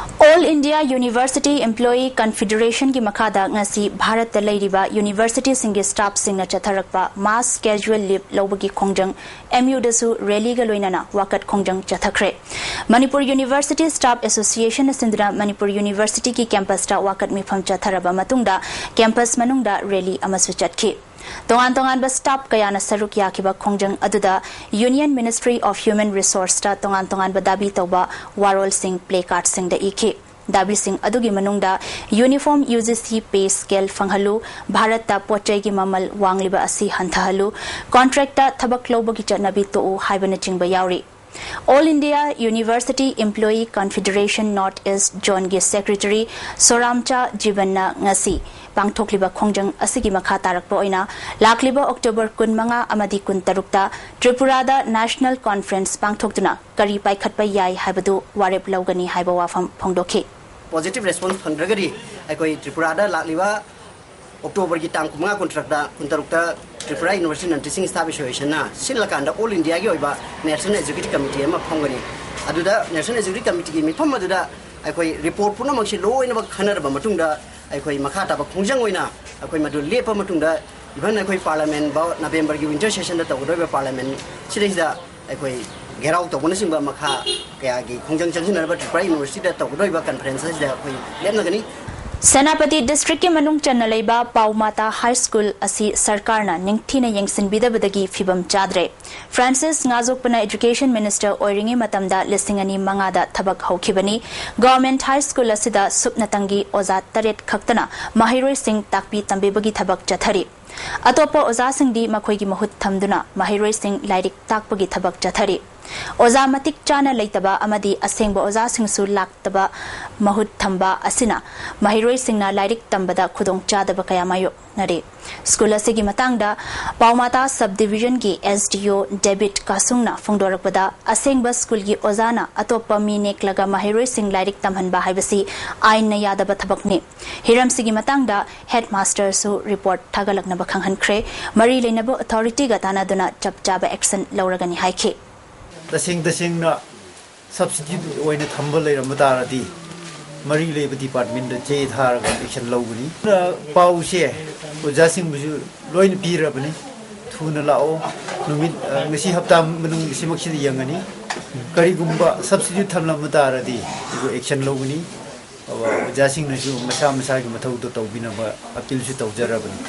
All India University Employee Confederationꯒꯤ ꯃꯈꯥꯗ ꯉꯁꯤ ꯚꯥꯔꯠꯇ ꯂꯩꯔꯤꯕ ꯌꯨꯅꯤꯚꯔꯁꯤꯇꯤꯁꯤꯡꯒꯤ ꯁ꯭ꯇꯥꯐꯁꯤꯡꯅ ꯆꯠꯊꯔꯛꯄ mass casual leave ꯂꯧꯕꯒꯤ ꯈꯣꯡꯖꯪ ꯑꯦꯝ ꯌꯨꯗꯁꯨ ꯔꯦꯂꯤꯒ ꯂꯣꯏꯅꯅ ꯋꯥꯀꯠ ꯈꯣꯡꯖꯪ ꯆꯠꯊꯈ꯭ꯔꯦ꯫ ꯃꯅꯤꯄꯨꯔ ꯌꯨꯅꯤꯚꯔꯁꯤꯇꯤ ꯁ꯭ꯇꯥꯐ ꯑꯦꯁꯣꯁꯤꯌꯦꯁꯟꯅ ꯁꯤꯟꯗꯨꯅ ꯃꯅꯤꯄꯨꯔ ꯌꯨꯅꯤꯚꯔꯁꯤꯇꯤꯒꯤ ꯀꯦꯝꯄꯁꯇ ꯋꯥꯀꯠ ꯃꯤꯐꯝ ꯆꯠꯊꯔꯕ ꯃꯇꯨꯡꯗ ꯀꯦꯝꯄꯁ ꯃꯅꯨꯡꯗ ꯔꯦꯂꯤ ꯑꯃꯁꯨ ꯆꯠꯈꯤ꯫ ꯇꯣꯉꯥꯟ ꯇꯣꯉꯥꯟꯕ ꯁ꯭ꯇꯥꯐ ꯀꯌꯥꯅ ꯁꯔꯨꯛ ꯌꯥꯈꯤꯕ ꯈꯣꯡꯖꯪ ꯑꯗꯨꯗ Union Ministry of Human Resourceꯇ ꯇꯣꯉꯥꯟ ꯇꯣꯉꯥꯟꯕ ꯗꯥꯕꯤ ꯇꯧꯕ ꯋꯥꯔꯣꯜꯁꯤꯡ ꯄ꯭ꯂꯦ ꯀꯥꯔꯗꯁꯤꯡꯗ ꯏꯈꯤ꯫ ꯗꯥꯕꯤꯁꯤꯡ ꯑꯗꯨꯒꯤ ꯃꯅꯨꯡꯗ ꯌꯨꯅꯤꯐꯣꯔꯝ ꯌꯨ ꯖꯤ ꯁꯤ ꯄꯦ ꯁ꯭ꯀꯦꯜ ꯐꯪꯍꯜꯂꯨ, ꯚꯥꯔꯠꯇ ꯄꯣꯠ ꯆꯩꯒꯤ ꯃꯃꯜ ꯋꯥꯡꯂꯤꯕ ꯑꯁꯤ ꯍꯟꯊꯍꯜꯂꯨ, ꯀꯣꯟꯇ꯭ꯔꯦꯛꯇ ꯊꯕꯛ ꯂꯧꯕꯒꯤ ꯆꯠꯅꯕꯤ ꯇꯣꯛꯎ ꯍꯥꯏꯕꯅꯆꯤꯡꯕ ꯌꯥꯎꯔꯤ꯫ All India University Employee Confederation North East Zoneꯒꯤ ꯁꯦꯀ꯭ꯔꯦꯇꯔꯤ ꯁꯣꯔꯥꯝꯆꯥ ꯖꯤꯕꯟꯅ ꯉꯁꯤ ꯄꯥꯡꯊꯣꯛꯂꯤꯕ ꯈꯣꯡꯖꯪ ꯑꯁꯤꯒꯤ ꯃꯈꯥ ꯇꯥꯔꯛꯄ ꯑꯣꯏꯅ ꯂꯥꯛꯂꯤꯕ ꯑꯣꯛꯇꯣꯕꯔ ꯀꯨꯟꯃꯉꯥ ꯑꯃꯗꯤ ꯀꯨꯟꯇꯔꯨꯛꯇ ꯇ꯭ꯔꯤꯄꯨꯔꯥꯗ ꯅꯦꯁꯅꯦꯜ ꯀꯣꯟꯐ꯭ꯔꯦꯟꯁ ꯄꯥꯡꯊꯣꯛꯇꯨꯅ ꯀꯔꯤ ꯄꯥꯏꯈꯠꯄ ꯌꯥꯏ ꯍꯥꯏꯕꯗꯨ ꯋꯥꯔꯦꯞ ꯂꯧꯒꯅꯤ ꯍꯥꯏꯕ ꯋꯥꯐꯝ ꯐꯣꯡꯗꯣꯛꯈꯤ꯫ ꯄꯣꯖꯤꯇꯤꯚ ꯔꯦꯁꯄꯣꯟꯁ ꯐꯪꯗ꯭ꯔꯒꯗꯤ ꯑꯩꯈꯣꯏ ꯇ꯭ꯔꯤꯄꯨꯔꯥꯗ ꯂꯥꯛꯂꯤꯕ ꯑꯣꯛꯇꯣꯕꯔꯒꯤ ꯇꯥꯡ ꯀꯨꯟꯃꯉꯥ, ꯀꯨꯟꯇꯔꯨꯛꯇ, ꯀꯨꯟꯇꯔꯨꯛꯇ ꯇ꯭ꯔꯤꯄꯨꯔꯥ ꯌꯨꯅꯤꯚꯔꯁꯤꯇꯤ ꯅꯟ ꯇꯤꯆꯤꯡ ꯁ꯭ꯇꯥꯐ ꯑꯦꯁꯣꯁꯤꯌꯦꯁꯟꯅ ꯁꯤꯜꯂꯀꯥꯟꯗ ꯑꯣꯜ ꯏꯟꯗꯤꯌꯥꯒꯤ ꯑꯣꯏꯕ ꯅꯦꯁꯅꯦꯜ ꯑꯦꯛꯖꯤꯀ꯭ꯌꯨꯇꯤꯚ ꯀꯃꯤꯇꯤ ꯑꯃ ꯐꯝꯒꯅꯤ꯫ ꯑꯗꯨꯗ ꯅꯦꯁꯅꯦꯜ ꯑꯦꯛꯖꯤꯀ꯭ꯌꯨꯇꯤꯚ ꯀꯃꯤꯇꯤꯒꯤ ꯃꯤꯐꯝ ꯑꯗꯨꯗ ꯑꯩꯈꯣꯏ ꯔꯤꯄꯣꯔꯠ ꯄꯨꯝꯅꯃꯛꯁꯤ ꯂꯣꯏꯅꯃꯛ ꯈꯟꯅꯔꯕ ꯃꯇꯨꯡꯗ ꯑꯩꯈꯣꯏ ꯃꯈꯥ ꯇꯥꯕ ꯈꯣꯡꯖꯪ ꯑꯣꯏꯅ ꯑꯩꯈꯣꯏ ꯃꯗꯨ ꯂꯦꯞꯄ ꯃꯇꯨꯡꯗ, ꯏꯚꯟ ꯑꯩꯈꯣꯏ ꯄꯥꯔꯂꯥꯃꯦꯟ ꯐꯥꯎ ꯅꯕꯦꯝꯕꯔꯒꯤ ꯋꯤꯟꯇꯔ ꯁꯦꯁꯟꯗ ꯇꯧꯒꯗꯧꯔꯤꯕ ꯄꯥꯔꯂꯥꯃꯦꯟ ꯁꯤꯗꯩꯁꯤꯗ ꯑꯩꯈꯣꯏ ꯘꯦꯔꯥꯎ ꯇꯧꯕꯅꯆꯤꯡꯕ ꯃꯈꯥ ꯀꯌꯥꯒꯤ ꯈꯣꯡꯖꯪ ꯆꯪꯁꯤꯟꯅꯅꯕ ꯇ꯭ꯔꯤꯄꯨꯔꯥ ꯌꯨꯅꯤꯚꯔꯁꯤꯇꯤꯗ ꯇꯧꯒꯗꯧꯔꯤꯕ ꯀꯟꯐꯔꯦꯟꯁ ꯑꯁꯤꯗ ꯑꯩꯈꯣꯏ ꯂꯦꯞꯅꯒꯅꯤ꯫ ꯁꯦꯅꯥꯄꯇꯤ ꯗꯤꯁꯇ꯭ꯔꯤꯛꯀꯤ ꯃꯅꯨꯡ ꯆꯟꯅ ꯂꯩꯕ ꯄꯥꯎꯃꯥꯇꯥ ꯍꯥꯏ ꯁ꯭ꯀꯨꯜ ꯑꯁꯤ ꯁꯔꯀꯥꯔꯅ ꯅꯤꯡꯊꯤꯅ ꯌꯦꯡꯁꯤꯟꯕꯤꯗꯕꯗꯒꯤ ꯐꯤꯕꯝ ꯆꯥꯗ꯭ꯔꯦ꯫ ꯐ꯭ꯔꯥꯟꯁꯤꯁ ꯉꯥꯖꯣꯛꯄꯅ ꯑꯦꯖꯨꯀꯦꯁꯟ ꯃꯤꯅꯤꯁꯇꯔ ꯑꯣꯏꯔꯤꯉꯩ ꯃꯇꯝꯗ ꯂꯤꯁꯤꯡ ꯑꯅꯤ ꯃꯉꯥꯗ ꯊꯕꯛ ꯍꯧꯈꯤꯕꯅꯤ꯫ ꯒꯚꯔꯟꯃꯦꯟꯠ ꯍꯥꯏ ꯁ꯭ꯀꯨꯜ ꯑꯁꯤꯗ ꯁꯨꯞꯅꯇꯪꯒꯤ ꯑꯣꯖꯥ ꯇꯔꯦꯠ ꯈꯛꯇꯅ ꯃꯍꯩꯔꯣꯏꯁꯤꯡ ꯇꯥꯛꯄꯤ ꯇꯝꯕꯤꯕꯒꯤ ꯊꯕꯛ ꯆꯠꯊꯔꯤ꯫ ꯑꯇꯣꯞꯄ ꯑꯣꯖꯥꯁꯤꯡꯗꯤ ꯃꯈꯣꯏꯒꯤ ꯃꯍꯨꯠ ꯊꯝꯗꯨꯅ ꯃꯍꯩꯔꯣꯏꯁꯤꯡ ꯂꯥꯏꯔꯤꯛ ꯇꯥꯛꯄꯒꯤ ꯊꯕꯛ ꯆꯠꯊꯔꯤ꯫ ꯑꯣꯖꯥ ꯃꯇꯤꯛ ꯆꯥꯅ ꯂꯩꯇꯕ ꯑꯃꯗꯤ ꯑꯁꯦꯡꯕ ꯑꯣꯖꯥꯁꯤꯡꯁꯨ ꯂꯥꯛꯇꯕ ꯃꯍꯨꯠ ꯊꯝꯕ ꯑꯁꯤꯅ ꯃꯍꯩꯔꯣꯏꯁꯤꯡꯅ ꯂꯥꯏꯔꯤꯛ ꯇꯝꯕꯗ ꯈꯨꯗꯣꯡꯆꯥꯗꯕ ꯀꯌꯥ ꯃꯥꯌꯣꯛꯅꯔꯤ꯫ ꯁ꯭ꯀꯨꯜ ꯑꯁꯤꯒꯤ ꯃꯇꯥꯡꯗ ꯄꯥꯎꯃꯥꯇꯥ ꯁꯕ ꯗꯤꯕꯤꯖꯟꯒꯤ S D O ꯗꯦꯕꯤꯠ ꯀꯥꯁꯨꯡꯅ ꯐꯣꯡꯗꯣꯔꯛꯄꯗ, ꯑꯁꯦꯡꯕ ꯁ꯭ꯀꯨꯜꯒꯤ ꯑꯣꯖꯥꯅ ꯑꯇꯣꯞꯄ ꯃꯤ ꯅꯦꯛꯂꯒ ꯃꯍꯩꯔꯣꯏꯁꯤꯡ ꯂꯥꯏꯔꯤꯛ ꯇꯝꯍꯟꯕ ꯍꯥꯏꯕꯁꯤ ꯑꯥꯏꯟꯅ ꯌꯥꯗꯕ ꯊꯕꯛꯅꯤ꯫ ꯍꯤꯔꯝꯁꯤꯒꯤ ꯃꯇꯥꯡꯗ ꯍꯦꯗꯃꯥꯁꯇꯔꯁꯨ ꯔꯤꯄꯣꯔꯠ ꯊꯥꯒꯠꯂꯛꯅꯕ ꯈꯪꯍꯟꯈ꯭ꯔꯦ꯫ ꯃꯔꯤ ꯂꯩꯅꯕ ꯑꯣꯊꯣꯔꯤꯇꯤꯒ ꯇꯥꯟꯅꯗꯨꯅ ꯆꯞ ꯆꯥꯕ ꯑꯦꯛꯁꯟ ꯂꯧꯔꯒꯅꯤ ꯍꯥꯏꯈꯤ꯫ ꯇꯁꯦꯡ ꯇꯁꯦꯡꯅ ꯁꯕꯁꯇꯤꯇ꯭ꯌꯨꯠ ꯑꯣꯏꯅ ꯊꯝꯕ ꯂꯩꯔꯝꯕ ꯇꯥꯔꯗꯤ, ꯃꯔꯤ ꯂꯩꯕ ꯗꯤꯄꯥꯔꯠꯃꯦꯟꯗ ꯆꯦ ꯊꯥꯔꯒ ꯑꯦꯛꯁꯟ ꯂꯧꯒꯅꯤ꯫ ꯄꯥꯎꯁꯦ ꯑꯣꯖꯥꯁꯤꯡꯕꯨꯁꯨ ꯂꯣꯏꯅ ꯄꯤꯔꯕꯅꯤ, ꯊꯨꯅ ꯂꯥꯛꯑꯣ, ꯅꯨꯃꯤꯠ, ꯑ, ꯉꯁꯤ ꯍꯞꯇꯥ ꯃꯅꯨꯡ ꯁꯤꯃꯛꯁꯤꯗ ꯌꯦꯡꯒꯅꯤ꯫ ꯀꯔꯤꯒꯨꯝꯕ ꯁꯕꯁꯇꯤꯇ꯭ꯌꯨꯠ ꯊꯝꯂꯝꯕ ꯇꯥꯔꯗꯤ ꯑꯩꯈꯣꯏ ꯑꯦꯛꯁꯟ ꯂꯧꯒꯅꯤ꯫ ꯑꯣꯖꯥꯁꯤꯡꯅꯁꯨ ꯃꯁꯥ ꯃꯁꯥꯒꯤ ꯃꯊꯧꯗꯣ ꯇꯧꯕꯤꯅꯕ ꯑꯄꯤꯜꯁꯨ ꯇꯧꯖꯔꯕꯅꯤ꯫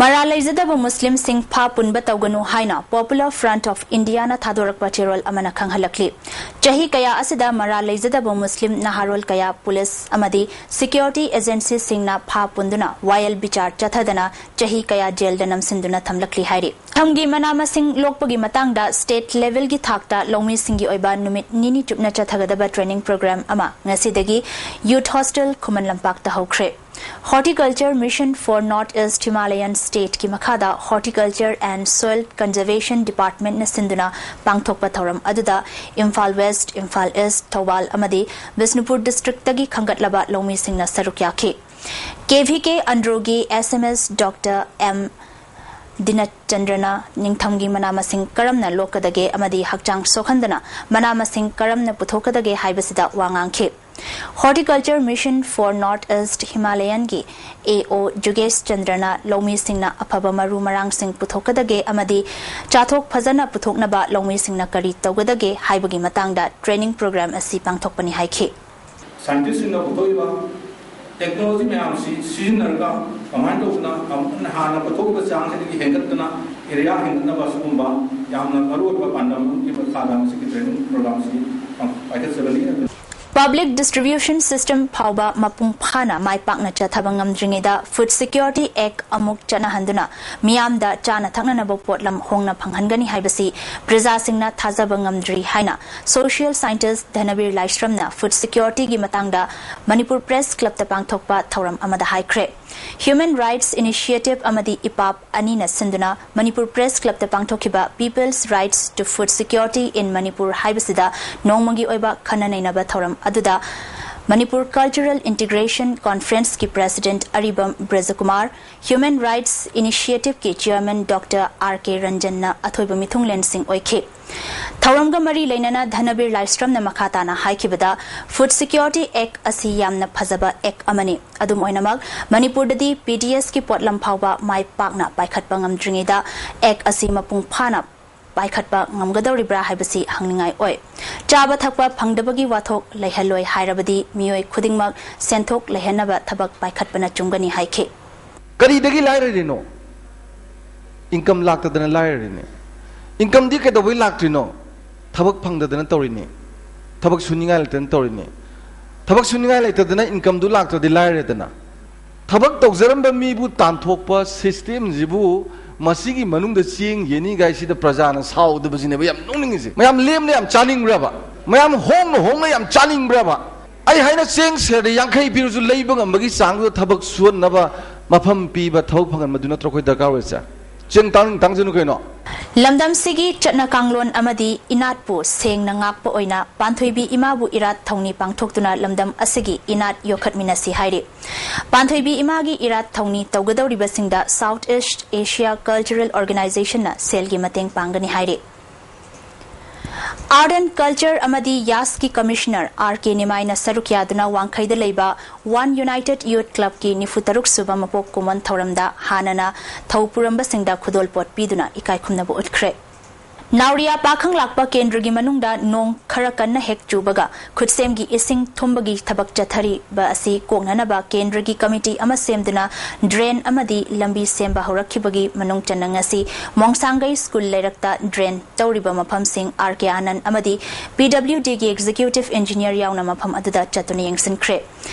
ꯃꯔꯥꯜ ꯂꯩꯖꯗꯕ ꯃꯨꯁꯂꯤꯝꯁꯤꯡ ꯐꯥ ꯄꯨꯟꯕ ꯇꯧꯒꯅꯨ ꯍꯥꯏꯅ Popular Front of Indiaꯅ ꯊꯥꯗꯣꯔꯛꯄ ꯆꯦꯔꯣꯜ ꯑꯃꯅ ꯈꯪꯍꯜꯂꯛꯂꯤ꯫ ꯆꯍꯤ ꯀꯌꯥ ꯑꯁꯤꯗ ꯃꯔꯥꯜ ꯂꯩꯖꯗꯕ ꯃꯨꯁꯂꯤꯝ ꯅꯍꯥꯔꯣꯜ ꯀꯌꯥ ꯄꯨꯂꯤꯁ ꯑꯃꯗꯤ ꯁꯦꯀ꯭ꯌꯨꯔꯤꯇꯤ ꯑꯦꯖꯦꯟꯁꯤꯁꯤꯡꯅ ꯐꯥ ꯄꯨꯟꯗꯨꯅ ꯋꯥꯌꯦꯜ ꯕꯤꯆꯥꯔ ꯆꯠꯊꯗꯅ ꯆꯍꯤ ꯀꯌꯥ ꯖꯦꯜꯗ ꯅꯝꯁꯤꯟꯗꯨꯅ ꯊꯝꯂꯛꯂꯤ ꯍꯥꯏꯔꯤ꯫ ꯊꯝꯒꯤ ꯃꯅꯥ ꯃꯁꯤꯡ ꯂꯣꯛꯄꯒꯤ ꯃꯇꯥꯡꯗ ꯁ꯭ꯇꯦꯠ ꯂꯦꯚꯦꯜꯒꯤ ꯊꯥꯛꯇ ꯂꯧꯃꯤꯁꯤꯡꯒꯤ ꯑꯣꯏꯕ ꯅꯨꯃꯤꯠ ꯅꯤꯅꯤ ꯆꯨꯞꯅ ꯆꯠꯊꯒꯗꯕ ꯇ꯭ꯔꯦꯅꯤꯡ ꯄ꯭ꯔꯣꯒ꯭ꯔꯥꯝ ꯑꯃ ꯉꯁꯤꯗꯒꯤ ꯌꯨꯊ ꯍꯣꯁꯇꯦꯜ ꯈꯨꯃꯟ ꯂꯝꯄꯥꯛꯇ ꯍꯧꯈ꯭ꯔꯦ꯫ Horticulture Mission for North East Himalayan Stateꯀꯤ ꯃꯈꯥꯗ Horticulture and Soil Conservation Departmentꯅ ꯁꯤꯟꯗꯨꯅ ꯄꯥꯡꯊꯣꯛꯄ ꯊꯧꯔꯝ ꯑꯗꯨꯗ ꯏꯝꯐꯥꯜ ꯋꯦꯁ꯭ꯠ, ꯏꯝꯐꯥꯜ ꯏꯁ꯭ꯠ, ꯊꯧꯕꯥꯜ ꯑꯃꯗꯤ ꯕꯤꯁꯅꯨꯄꯨꯔ ꯗꯤꯁꯇ꯭ꯔꯤꯛꯇꯒꯤ ꯈꯟꯒꯠꯂꯕ ꯂꯧꯃꯤꯁꯤꯡꯅ ꯁꯔꯨꯛ ꯌꯥꯈꯤ꯫ KVK ꯑꯟꯗ꯭ꯔꯣꯒꯤ S M S Doctor M ꯗꯤꯅꯆꯟꯗ꯭ꯔꯅ ꯅꯤꯡꯊꯝꯒꯤ ꯃꯅꯥ ꯃꯁꯤꯡ ꯀꯔꯝꯅ ꯂꯣꯛꯀꯗꯒꯦ ꯑꯃꯗꯤ ꯍꯛꯆꯥꯡ ꯁꯣꯛꯍꯟꯗꯅ ꯃꯅꯥ ꯃꯁꯤꯡ ꯀꯔꯝꯅ ꯄꯨꯊꯣꯛꯀꯗꯒꯦ ꯍꯥꯏꯕꯁꯤꯗ ꯋꯥ ꯉꯥꯡꯈꯤ꯫ Horticulture Mission for North East Himalayanꯒꯤ A O ꯖꯨꯒꯦꯁ ꯆꯟꯗ꯭ꯔꯅ ꯂꯧꯃꯤꯁꯤꯡꯅ ꯑꯐꯕ ꯃꯔꯨ ꯃꯔꯥꯡꯁꯤꯡ ꯄꯨꯊꯣꯛꯀꯗꯒꯦ ꯑꯃꯗꯤ ꯆꯥꯊꯣꯛ ꯐꯖꯅ ꯄꯨꯊꯣꯛꯅꯕ ꯂꯧꯃꯤꯁꯤꯡꯅ ꯀꯔꯤ ꯇꯧꯒꯗꯒꯦ ꯍꯥꯏꯕꯒꯤ ꯃꯇꯥꯡꯗ ꯇ꯭ꯔꯦꯅꯤꯡ ꯄ꯭ꯔꯣꯒ꯭ꯔꯥꯝ ꯑꯁꯤ ꯄꯥꯡꯊꯣꯛꯄꯅꯤ ꯍꯥꯏꯈꯤ꯫ ꯁꯥꯏꯟꯇꯤꯁꯁꯤꯡꯅ ꯄꯨꯊꯣꯛꯏꯕ ꯇꯦꯛꯅꯣꯂꯣꯖꯤ ꯃꯌꯥꯝꯁꯤ ꯁꯤꯖꯤꯟꯅꯔꯒ ꯀꯃꯥꯏꯅ ꯇꯧꯗꯅ ꯑꯃꯨꯛ ꯍꯦꯟꯅ ꯍꯥꯟꯅ ꯄꯨꯊꯣꯛꯏꯕ ꯆꯥꯡꯁꯤꯗꯒꯤ ꯍꯦꯟꯒꯠꯇꯅ ꯑꯦꯔꯤꯌꯥ ꯍꯦꯟꯒꯠꯅꯕ ꯁꯤꯒꯨꯝꯕ ꯌꯥꯝꯅ ꯃꯔꯨꯑꯣꯏꯕ ꯄꯥꯟꯗꯝ ꯑꯃꯒꯤ ꯃꯈꯥꯗ ꯃꯁꯤꯒꯤ ꯇ꯭ꯔꯦꯅꯤꯡ ꯄ꯭ꯔꯣꯒ꯭ꯔꯥꯝꯁꯤ ꯄꯥꯏꯈꯠꯆꯕꯅꯤ꯫ Public distribution system ꯐꯥꯎꯕ ꯃꯄꯨꯡ ꯐꯥꯅ ꯃꯥꯏ ꯄꯥꯛꯅ ꯆꯠꯊꯕ ꯉꯝꯗ꯭ꯔꯤꯉꯩꯗ Food Security Act ꯑꯃꯨꯛ ꯆꯠꯅꯍꯟꯗꯨꯅ ꯃꯤꯌꯥꯝꯗ ꯆꯥꯅ ꯊꯛꯅꯅꯕ ꯄꯣꯠꯂꯝ ꯍꯣꯡꯅ ꯐꯪꯍꯟꯒꯅꯤ ꯍꯥꯏꯕꯁꯤ ꯄ꯭ꯔꯖꯥꯁꯤꯡꯅ ꯊꯥꯖꯕ ꯉꯝꯗ꯭ꯔꯤ ꯍꯥꯏꯅ social scientist ꯙꯅꯕꯤꯔ ꯂꯥꯏꯁ꯭ꯔꯝꯅ Food Security ꯒꯤ ꯃꯇꯥꯡꯗ ꯃꯅꯤꯄꯨꯔ Press Club ꯇ ꯄꯥꯡꯊꯣꯛꯄ ꯊꯧꯔꯝ ꯑꯃꯗ ꯍꯥꯏꯈ꯭ꯔꯦ꯫ Human Rights Initiative ꯑꯃꯗꯤ ꯏꯄꯥꯞ ꯑꯅꯤꯅ ꯁꯤꯟꯗꯨꯅ ꯃꯅꯤꯄꯨꯔ Press Club ꯇ ꯄꯥꯡꯊꯣꯛꯈꯤꯕ People's Rights to Food Security in Manipur ꯍꯥꯏꯕꯁꯤꯗ ꯅꯣꯡꯃꯒꯤ ꯑꯣꯏꯕ ꯈꯟꯅ ꯅꯩꯅꯕ ꯊꯧꯔꯝ ꯑꯗꯨꯗ Manipur Cultural Integration Conference ꯀꯤ President ꯑꯔꯤꯕꯝ ꯕ꯭ꯔꯖꯀꯨꯃꯥꯔ, Human Rights Initiative ꯀꯤ Chairman Doctor R K ꯔꯟꯖꯟꯅ ꯑꯊꯣꯏꯕ ꯃꯤꯊꯨꯡꯂꯦꯟꯁꯤꯡ ꯑꯣꯏꯈꯤ꯫ ꯊꯧꯔꯝꯒ ꯃꯔꯤ ꯂꯩꯅꯅ ꯙꯅꯕꯤꯔ ꯂꯥꯏꯁ꯭ꯔꯝꯅ ꯃꯈꯥ ꯇꯥꯅ ꯍꯥꯏꯈꯤꯕꯗ, Food Security Act ꯑꯁꯤ ꯌꯥꯝꯅ ꯐꯖꯕ Act ꯑꯃꯅꯤ꯫ ꯑꯗꯨꯝ ꯑꯣꯏꯅꯃꯛ, ꯃꯅꯤꯄꯨꯔꯗꯗꯤ P D S ꯀꯤ ꯄꯣꯠꯂꯝ ꯐꯥꯎꯕ ꯃꯥꯏ ꯄꯥꯛꯅ ꯄꯥꯏꯈꯠꯄ ꯉꯝꯗ꯭ꯔꯤꯉꯩꯗ Act ꯑꯁꯤ ꯃꯄꯨꯡ ꯐꯥꯅ ꯄꯥꯏꯈꯠꯄ ꯉꯝꯒꯗꯧꯔꯤꯕ꯭ꯔꯥ ꯍꯥꯏꯕꯁꯤ ꯍꯪꯅꯤꯡꯉꯥꯏ ꯑꯣꯏ꯫ ꯆꯥꯕ ꯊꯛꯄ ꯐꯪꯗꯕꯒꯤ ꯋꯥꯊꯣꯛ ꯂꯩꯍꯜꯂꯣꯏ ꯍꯥꯏꯔꯕꯗꯤ ꯃꯤꯑꯣꯏ ꯈꯨꯗꯤꯡꯃꯛ ꯁꯦꯟꯊꯣꯛ ꯂꯩꯍꯟꯅꯕ ꯊꯕꯛ ꯄꯥꯏꯈꯠꯄꯅ ꯆꯨꯝꯒꯅꯤ ꯍꯥꯏꯈꯤ꯫ ꯀꯔꯤꯗꯒꯤ ꯂꯥꯏꯔꯔꯤꯅꯣ? Income ꯂꯥꯛꯇꯗꯅ ꯂꯥꯏꯔꯔꯤꯅꯦ꯫ Income ꯗꯤ ꯀꯩꯗꯧꯕꯩ ꯂꯥꯛꯇ꯭ꯔꯤꯅꯣ? ꯊꯕꯛ ꯐꯪꯗꯗꯅ ꯇꯧꯔꯤꯅꯦ꯫ ꯊꯕꯛ ꯁꯨꯅꯤꯡꯉꯥꯏ ꯂꯩꯇꯗꯅ ꯇꯧꯔꯤꯅꯦ꯫ ꯊꯕꯛ ꯁꯨꯅꯤꯡꯉꯥꯏ ꯂꯩꯇꯗꯅ income ꯗꯨ ꯂꯥꯛꯇ꯭ꯔꯗꯤ ꯂꯥꯏꯔꯦꯗꯅ꯫ ꯊꯕꯛ ꯇꯧꯖꯔꯝꯕ ꯃꯤꯕꯨ ꯇꯥꯟꯊꯣꯛꯄ system ꯁꯤꯕꯨ ꯃꯁꯤꯒꯤ ꯃꯅꯨꯡꯗ ꯆꯦꯡ ꯌꯦꯟꯅꯤꯒꯥꯏꯁꯤꯗ ꯄ꯭ꯔꯖꯥꯅ ꯁꯥꯎꯗꯕꯁꯤꯅꯦꯕ ꯌꯥꯝ ꯅꯣꯛꯅꯤꯡꯉꯤꯁꯦ꯫ ꯃꯌꯥꯝ ꯂꯦꯝꯅ ꯌꯥꯝ ꯆꯥꯅꯤꯡꯕ꯭ꯔꯕ? ꯃꯌꯥꯝ ꯍꯣꯡꯅ ꯍꯣꯡꯅ ꯌꯥꯝ ꯆꯥꯅꯤꯡꯕ꯭ꯔꯕ? ꯑꯩ ꯍꯥꯏꯅ ꯆꯦꯡ ꯁꯦꯔꯗ ꯌꯥꯡꯈꯩ ꯄꯤꯔꯁꯨ ꯂꯩꯕ ꯉꯝꯕꯒꯤ ꯆꯥꯡꯗꯨꯗ ꯊꯕꯛ ꯁꯨꯍꯟꯅꯕ ꯃꯐꯝ ꯄꯤꯕ, ꯊꯕꯛ ꯐꯪꯍꯟꯕꯗꯨ ꯅꯠꯇ꯭ꯔꯣ ꯑꯩꯈꯣꯏ ꯗꯔꯀꯥꯔ ꯑꯣꯏꯔꯤꯁꯦ? ꯆꯦꯡ ꯇꯥꯡ-, ꯇꯥꯡꯖꯅꯨ ꯀꯩꯅꯣ꯫ ꯂꯝꯗꯝꯁꯤꯒꯤ ꯆꯠꯅ ꯀꯥꯡꯂꯣꯟ ꯑꯃꯗꯤ ꯏꯅꯥꯠꯄꯨ ꯁꯦꯡꯅ ꯉꯥꯛꯄ ꯑꯣꯏꯅ ꯄꯥꯟꯊꯣꯏꯕꯤ ꯏꯃꯥꯕꯨ ꯏꯔꯥꯠ ꯊꯧꯅꯤ ꯄꯥꯡꯊꯣꯛꯇꯨꯅ ꯂꯝꯗꯝ ꯑꯁꯤꯒꯤ ꯏꯅꯥꯠ ꯌꯣꯛꯈꯠꯃꯤꯟꯅꯁꯤ ꯍꯥꯏꯔꯤ꯫ ꯄꯥꯟꯊꯣꯏꯕꯤ ꯏꯃꯥꯒꯤ ꯏꯔꯥꯠ ꯊꯧꯅꯤ ꯇꯧꯒꯗꯧꯔꯤꯕꯁꯤꯡꯗ South East Asia Cultural Organization ꯅ ꯁꯦꯜꯒꯤ ꯃꯇꯦꯡ ꯄꯥꯡꯒꯅꯤ ꯍꯥꯏꯔꯤ꯫ Art and Culture ꯑꯃꯗꯤ ꯌꯥꯁꯀꯤ Commissioner R K ꯅꯤꯃꯥꯏꯅ ꯁꯔꯨꯛ ꯌꯥꯗꯨꯅ ꯋꯥꯡꯈꯩꯗ ꯂꯩꯕ One United Youth Club ꯀꯤ ꯅꯤꯐꯨ ꯇꯔꯨꯛ ꯁꯨꯕ ꯃꯄꯣꯛ ꯀꯨꯝꯑꯣꯟ ꯊꯧꯔꯝꯗ ꯍꯥꯟꯅꯅ ꯊꯧ ꯄꯨꯔꯝꯕꯁꯤꯡꯗ ꯈꯨꯗꯣꯜꯄꯣꯠ ꯄꯤꯗꯨꯅ ꯏꯀꯥꯏ ꯈꯨꯝꯅꯕ ꯎꯠꯈ꯭ꯔꯦ꯫ ꯅꯥꯎꯔꯤꯌꯥ ꯄꯥꯈꯪ ꯂꯥꯛꯄ ꯀꯦꯟꯗ꯭ꯔꯒꯤ ꯃꯅꯨꯡꯗ ꯅꯣꯡ ꯈꯔ ꯀꯟꯅ ꯍꯦꯛ ꯆꯨꯕꯒ ꯈꯨꯠꯁꯦꯝꯒꯤ ꯏꯁꯤꯡ ꯊꯨꯝꯕꯒꯤ ꯊꯕꯛ ꯆꯠꯊꯔꯤꯕ ꯑꯁꯤ ꯀꯣꯛꯅꯅꯕ ꯀꯦꯟꯗ꯭ꯔꯒꯤ ꯀꯃꯤꯇꯤ ꯑꯃ ꯁꯦꯝꯗꯨꯅ drain ꯑꯃꯗꯤ ꯂꯝꯕꯤ ꯁꯦꯝꯕ ꯍꯧꯔꯛꯈꯤꯕꯒꯤ ꯃꯅꯨꯡ ꯆꯟꯅ ꯉꯁꯤ ꯃꯣꯡꯁꯥꯡꯒꯩ ꯁ꯭ꯀꯨꯜ ꯂꯩꯔꯛꯇ drain ꯇꯧꯔꯤꯕ ꯃꯐꯝꯁꯤꯡ ꯑꯥꯔ ꯀꯦ ꯑꯥꯅꯟꯗ ꯑꯃꯗꯤ ꯄꯤ ꯗꯕ꯭ꯂꯤꯎ ꯗꯤꯒꯤ executive engineer ꯌꯥꯎꯅ ꯃꯐꯝ ꯑꯗꯨꯗ ꯆꯠꯇꯨꯅ ꯌꯦꯡꯁꯤꯟꯈ꯭ꯔꯦ꯫